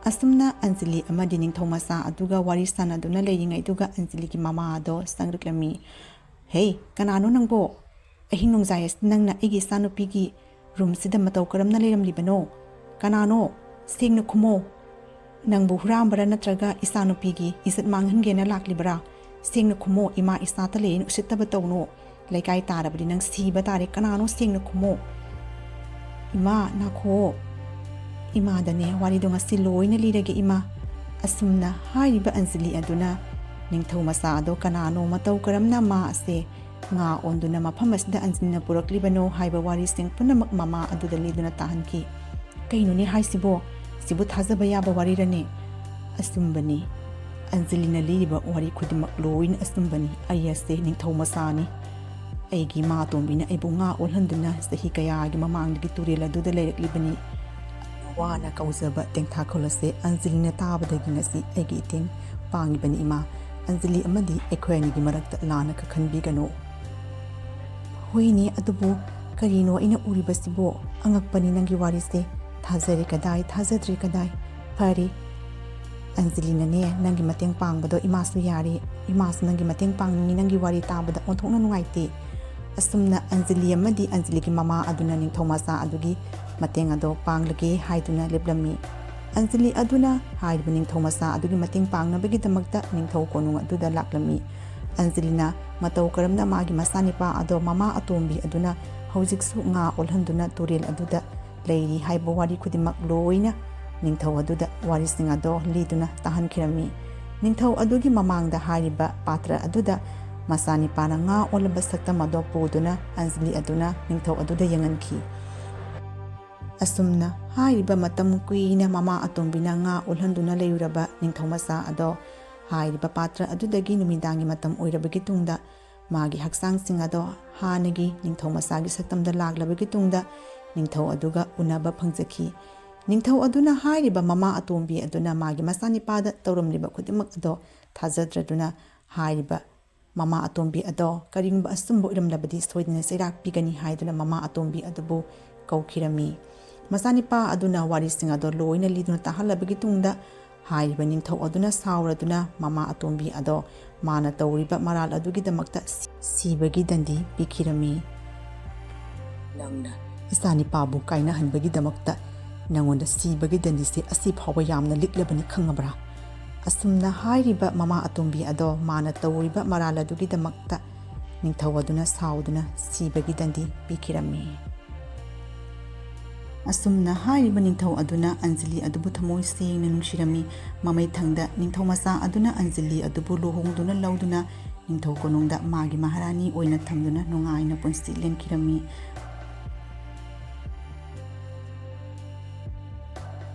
ꯑꯁꯨꯝꯅ ꯑꯟꯖꯂꯤ ꯑꯃꯗꯤ ꯅꯤꯡꯊꯧ ꯃꯆꯥ ꯑꯗꯨꯒ ꯋꯥꯔꯤ ꯁꯥꯟꯅꯗꯨꯅ ꯂꯩꯔꯤꯉꯩꯗꯨꯒ ꯑꯟꯖꯂꯤꯒꯤ ꯃꯃꯥ ꯑꯗꯣ ꯆꯪꯂꯛꯂꯝꯃꯤ꯫ "ꯍꯦ, ꯀꯅꯥꯅꯣ ꯅꯪꯕꯣ? ꯑꯍꯤꯡ ꯅꯣꯡꯖꯥꯏ ꯑꯁꯤꯗ ꯅꯪꯅ ꯑꯩꯒꯤ ꯏꯆꯥꯅꯨꯄꯤꯒꯤ ꯔꯨꯝꯁꯤꯗ ꯃꯇꯧ ꯀꯔꯝꯅ ꯂꯩꯔꯝꯂꯤꯕꯅꯣ? ꯀꯅꯥꯅꯣ? ꯁꯦꯡꯅ ꯈꯨꯝꯃꯣ꯫ ꯅꯪꯕꯨ ꯍꯨꯔꯥꯟꯕꯔꯥ ꯅꯠꯇ꯭ꯔꯒ ꯏꯆꯥꯅꯨꯄꯤꯒꯤ ꯏꯖꯠ ꯃꯥꯡꯍꯟꯒꯦꯅ ꯂꯥꯛꯂꯤꯕꯔꯥ? ꯁꯦꯡꯅ ꯈꯨꯝꯃꯣ, ꯏꯃꯥ ꯏꯆꯥ ꯇꯜꯂꯦꯅ ꯎꯁꯤꯠꯇꯕ ꯇꯧꯅꯨ꯫ ꯂꯩꯀꯥꯏ ꯇꯥꯔꯕꯗꯤ ꯅꯪ ꯁꯤꯕ ꯇꯥꯔꯦ꯫ ꯀꯅꯥꯅꯣ? ꯁꯦꯡꯅ ꯈꯨꯝꯃꯣ꯫ ꯏꯃꯥ, ꯅꯥꯈꯣ꯫ ꯏꯃꯥꯗꯅꯦ ꯋꯥꯔꯤꯗꯣ ꯉꯁꯤ ꯂꯣꯏꯅ ꯂꯤꯔꯒꯦ, ꯏꯃꯥ꯫" ꯑꯁꯨꯝꯅ ꯍꯥꯏꯔꯤꯕ ꯑꯟꯖꯂꯤ ꯑꯗꯨꯅ ꯅꯤꯡꯊꯧ ꯃꯆꯥ ꯑꯗꯣ ꯀꯅꯥꯅꯣ, ꯃꯇꯧ ꯀꯔꯝꯅ ꯃꯥ ꯑꯁꯦ ꯉꯥ ꯑꯣꯟꯗꯨꯅ ꯃꯐꯝ ꯑꯁꯤꯗ ꯑꯟꯖꯂꯤꯅ ꯄꯨꯔꯛꯂꯤꯕꯅꯣ ꯍꯥꯏꯕ ꯋꯥꯔꯤꯁꯤꯡ ꯄꯨꯝꯅꯃꯛ ꯃꯃꯥ ꯑꯗꯨꯗ ꯂꯤꯗꯨꯅ ꯇꯥꯍꯟꯈꯤ꯫ "ꯀꯩꯅꯣꯅꯦ ꯍꯥꯏꯁꯤꯕꯣ? ꯁꯤꯕꯨ ꯊꯥꯖꯕ ꯌꯥꯕ ꯋꯥꯔꯤꯔꯅꯦ?" "ꯑꯆꯨꯝꯕꯅꯤ꯫ ꯑꯟꯖꯂꯤꯅ ꯂꯤꯔꯤꯕ ꯋꯥꯔꯤ ꯈꯨꯗꯤꯡꯃꯛ ꯂꯣꯏꯅ ꯑꯆꯨꯝꯕꯅꯤ꯫ ꯑꯩ ꯑꯁꯦ ꯅꯤꯡꯊꯧ ꯃꯆꯥꯅꯤ꯫ ꯑꯩꯒꯤ ꯏꯃꯥ ꯑꯇꯣꯝꯕꯤꯅ ꯑꯩꯕꯨ ꯉꯥ ꯑꯣꯜꯍꯟꯗꯨꯅ ꯆꯍꯤ ꯀꯌꯥꯒꯤ ꯃꯃꯥꯡꯗꯒꯤ ꯇꯨꯔꯦꯜ ꯑꯗꯨꯗ ꯂꯩꯔꯛꯂꯤꯕꯅꯤ꯫ ꯋꯥꯅ ꯀꯧꯖꯕ ꯇꯦꯡꯊꯥꯈꯣꯜ ꯑꯁꯦ ꯑꯟꯖꯂꯤꯅ ꯇꯥꯕꯗꯒꯤ ꯉꯁꯤ ꯑꯩꯒꯤ ꯏꯇꯦꯡ ꯄꯥꯡꯉꯤꯕꯅꯤ, ꯏꯃꯥ꯫ ꯑꯟꯖꯂꯤ ꯑꯃꯗꯤ ꯑꯩꯈꯣꯏ ꯑꯅꯤꯒꯤ ꯃꯔꯛꯇ ꯂꯥꯟꯅ ꯀꯛꯍꯟꯕꯤꯒꯅꯨ꯫" "ꯍꯣꯏꯅꯦ, ꯑꯗꯨꯕꯨ ꯀꯔꯤꯅꯣ ꯑꯩꯅ ꯎꯔꯤꯕꯁꯤꯕꯣ? ꯑꯉꯛꯄꯅꯤ ꯅꯪꯒꯤ ꯋꯥꯔꯤꯁꯦ꯫ ꯊꯥꯖꯔꯦ ꯀꯗꯥꯏ, ꯊꯥꯖꯗ꯭ꯔꯦ ꯀꯗꯥꯏ? ꯐꯔꯦ, ꯑꯟꯖꯂꯤꯅꯅꯦ ꯅꯪꯒꯤ ꯃꯇꯦꯡ ꯄꯥꯡꯕꯗꯣ ꯏꯃꯥꯁꯨ ꯌꯥꯔꯦ꯫ ꯏꯃꯥꯁꯨ ꯅꯪꯒꯤ ꯃꯇꯦꯡ ꯄꯥꯡꯅꯤꯡꯉꯤ꯫ ꯅꯪꯒꯤ ꯋꯥꯔꯤ ꯇꯥꯕꯗ ꯑꯣꯟꯊꯣꯛꯅ ꯅꯨꯡꯉꯥꯏꯇꯦ꯫" ꯑꯁꯨꯝꯅ ꯑꯟꯖꯂꯤ ꯑꯃꯗꯤ ꯑꯟꯖꯂꯤꯒꯤ ꯃꯃꯥ ꯑꯗꯨꯅ ꯅꯤꯡꯊꯧ ꯃꯆꯥ ꯑꯗꯨꯒꯤ ꯃꯇꯦꯡ ꯑꯗꯣ ꯄꯥꯡꯂꯒꯦ ꯍꯥꯏꯗꯨꯅ ꯂꯦꯞꯂꯝꯃꯤ꯫ ꯑꯟꯖꯂꯤ ꯑꯗꯨꯅ ꯍꯥꯏꯔꯤꯕ ꯅꯤꯡꯊꯧ ꯃꯆꯥ ꯑꯗꯨꯒꯤ ꯃꯇꯦꯡ ꯄꯥꯡꯅꯕꯒꯤꯗꯃꯛꯇ ꯅꯤꯡꯊꯧ ꯀꯣꯅꯨꯡ ꯑꯗꯨꯗ ꯂꯥꯛꯂꯝꯃꯤ꯫ ꯑꯟꯖꯂꯤꯅ ꯃꯇꯧ ꯀꯔꯝꯅ ꯃꯥꯒꯤ ꯃꯆꯥꯅꯤꯄꯥ ꯑꯗꯣ ꯃꯃꯥ ꯑꯇꯣꯝꯕꯤ ꯑꯗꯨꯅ ꯍꯧꯖꯤꯛꯁꯨ ꯉꯥ ꯑꯣꯜꯍꯟꯗꯨꯅ ꯇꯨꯔꯦꯜ ꯑꯗꯨꯗ ꯂꯩꯔꯤ ꯍꯥꯏꯕ ꯋꯥꯔꯤ ꯈꯨꯗꯤꯡꯃꯛ ꯂꯣꯏꯅ ꯅꯤꯡꯊꯧ ꯑꯗꯨꯗ ꯋꯥꯔꯤꯁꯤꯡ ꯑꯗꯣ ꯂꯤꯗꯨꯅ ꯇꯥꯍꯟꯈꯤꯔꯝꯃꯤ꯫ ꯅꯤꯡꯊꯧ ꯑꯗꯨꯒꯤ ꯃꯃꯥꯡꯗ ꯍꯥꯏꯔꯤꯕ ꯄꯥꯇ꯭ꯔ ꯑꯗꯨꯗ ꯃꯆꯥꯅꯤꯄꯥꯅ ꯉꯥ ꯑꯣꯜꯂꯕ ꯁꯛꯇꯝ ꯑꯗꯣ ꯄꯨꯗꯨꯅ ꯑꯟꯖꯂꯤ ꯑꯗꯨꯅ ꯅꯤꯡꯊꯧ ꯑꯗꯨꯗ ꯌꯦꯡꯍꯟꯈꯤ꯫ ꯑꯁꯨꯝꯅ ꯍꯥꯏꯔꯤꯕ ꯃꯇꯝ ꯀꯨꯏꯅ ꯃꯃꯥ ꯑꯇꯣꯝꯕꯤꯅ ꯉꯥ ꯑꯣꯜꯍꯟꯗꯨꯅ ꯂꯩꯔꯨꯔꯕ ꯅꯤꯡꯊꯧ ꯃꯆꯥ ꯑꯗꯣ ꯍꯥꯏꯔꯤꯕ ꯄꯥꯇ꯭ꯔ ꯑꯗꯨꯗꯒꯤ ꯅꯨꯃꯤꯗꯥꯡꯒꯤ ꯃꯇꯝ ꯑꯣꯏꯔꯕꯒꯤ ꯇꯨꯡꯗ ꯃꯥꯒꯤ ꯍꯛꯆꯥꯡꯁꯤꯡ ꯑꯗꯣ ꯍꯥꯟꯅꯒꯤ ꯅꯤꯡꯊꯧ ꯃꯆꯥꯒꯤ ꯁꯛꯇꯝꯗ ꯂꯥꯛꯂꯕꯒꯤ ꯇꯨꯡꯗ ꯅꯤꯡꯊꯧ ꯑꯗꯨꯒ ꯎꯅꯕ ꯐꯪꯖꯈꯤ꯫ ꯅꯤꯡꯊꯧ ꯑꯗꯨꯅ ꯍꯥꯏꯔꯤꯕ ꯃꯃꯥ ꯑꯇꯣꯝꯕꯤ ꯑꯗꯨꯅ ꯃꯥꯒꯤ ꯃꯆꯥꯅꯤꯄꯥꯗ ꯇꯧꯔꯝꯂꯤꯕ ꯈꯨꯗꯤꯡꯃꯛ ꯑꯗꯣ ꯊꯥꯖꯗ꯭ꯔꯗꯨꯅ ꯍꯥꯏꯔꯤꯕ ꯃꯃꯥ ꯑꯇꯣꯝꯕꯤ ꯑꯗꯣ ꯀꯔꯤꯒꯨꯝꯕ ꯑꯆꯨꯝꯕ ꯑꯣꯏꯔꯝꯂꯕꯗꯤ ꯁꯣꯏꯗꯅ ꯆꯩꯔꯥꯛ ꯄꯤꯒꯅꯤ ꯍꯥꯏꯗꯨꯅ ꯃꯃꯥ ꯑꯇꯣꯝꯕꯤ ꯑꯗꯨꯕꯨ ꯀꯧꯈꯤꯔꯝꯃꯤ꯫ ꯃꯆꯥꯅꯤꯄꯥ ꯑꯗꯨꯅ ꯋꯥꯔꯤꯁꯤꯡ ꯑꯗꯣ ꯂꯣꯏꯅ ꯂꯤꯗꯨꯅ ꯇꯥꯍꯜꯂꯕꯒꯤ ꯇꯨꯡꯗ ꯍꯥꯏꯔꯤꯕ ꯅꯤꯡꯊꯧ ꯑꯗꯨꯅ ꯁꯥꯎꯔꯗꯨꯅ ꯃꯃꯥ ꯑꯇꯣꯝꯕꯤ ꯑꯗꯣ ꯃꯥꯅ ꯇꯧꯔꯤꯕ ꯃꯔꯥꯜ ꯑꯗꯨꯒꯤꯗꯃꯛꯇ ꯁꯤꯕꯒꯤ ꯗꯟꯗꯤ ꯄꯤꯈꯤꯔꯝꯃꯤ꯫ ꯅꯪꯅ ꯏꯆꯥꯅꯤꯄꯥꯕꯨ ꯀꯥꯏꯅꯍꯟꯕꯒꯤꯗꯃꯛꯇ ꯅꯪꯉꯣꯟꯗ ꯁꯤꯕꯒꯤ ꯗꯟꯗꯤꯁꯦ ꯑꯁꯤ ꯐꯥꯎꯕ ꯌꯥꯝꯅ ꯂꯤꯛꯂꯕꯅꯤ ꯈꯪꯉꯕ꯭ꯔꯥ? ꯑꯁꯨꯝꯅ ꯍꯥꯏꯔꯤꯕ ꯃꯃꯥ ꯑꯇꯣꯝꯕꯤ ꯑꯗꯣ ꯃꯥꯅ ꯇꯧꯔꯤꯕ ꯃꯔꯥꯜ ꯑꯗꯨꯒꯤꯗꯃꯛꯇ ꯅꯤꯡꯊꯧ ꯑꯗꯨꯅ ꯁꯥꯎꯗꯨꯅ ꯁꯤꯕꯒꯤ ꯗꯟꯗꯤ ꯄꯤꯈꯤꯔꯝꯃꯤ꯫ ꯑꯁꯨꯝꯅ ꯍꯥꯏꯔꯤꯕ ꯅꯤꯡꯊꯧ ꯑꯗꯨꯅ ꯑꯟꯖꯂꯤ ꯑꯗꯨꯕꯨ ꯊꯃꯣꯏ ꯁꯦꯡꯅ ꯅꯨꯡꯁꯤꯔꯝꯃꯤ꯫ ꯃꯃꯩꯊꯪꯗ ꯅꯤꯡꯊꯧ ꯃꯆꯥ ꯑꯗꯨꯅ ꯑꯟꯖꯂꯤ ꯑꯗꯨꯕꯨ ꯂꯨꯍꯣꯡꯗꯨꯅ ꯂꯧꯗꯨꯅ ꯅꯤꯡꯊꯧ ꯀꯣꯅꯨꯡꯗ ꯃꯥꯒꯤ ꯃꯍꯥꯔꯥꯅꯤ ꯑꯣꯏꯅ ꯊꯝꯗꯨꯅ ꯅꯨꯡꯉꯥꯏꯅ ꯄꯨꯟꯁꯤ ꯂꯦꯟꯈꯤꯔꯝꯃꯤ꯫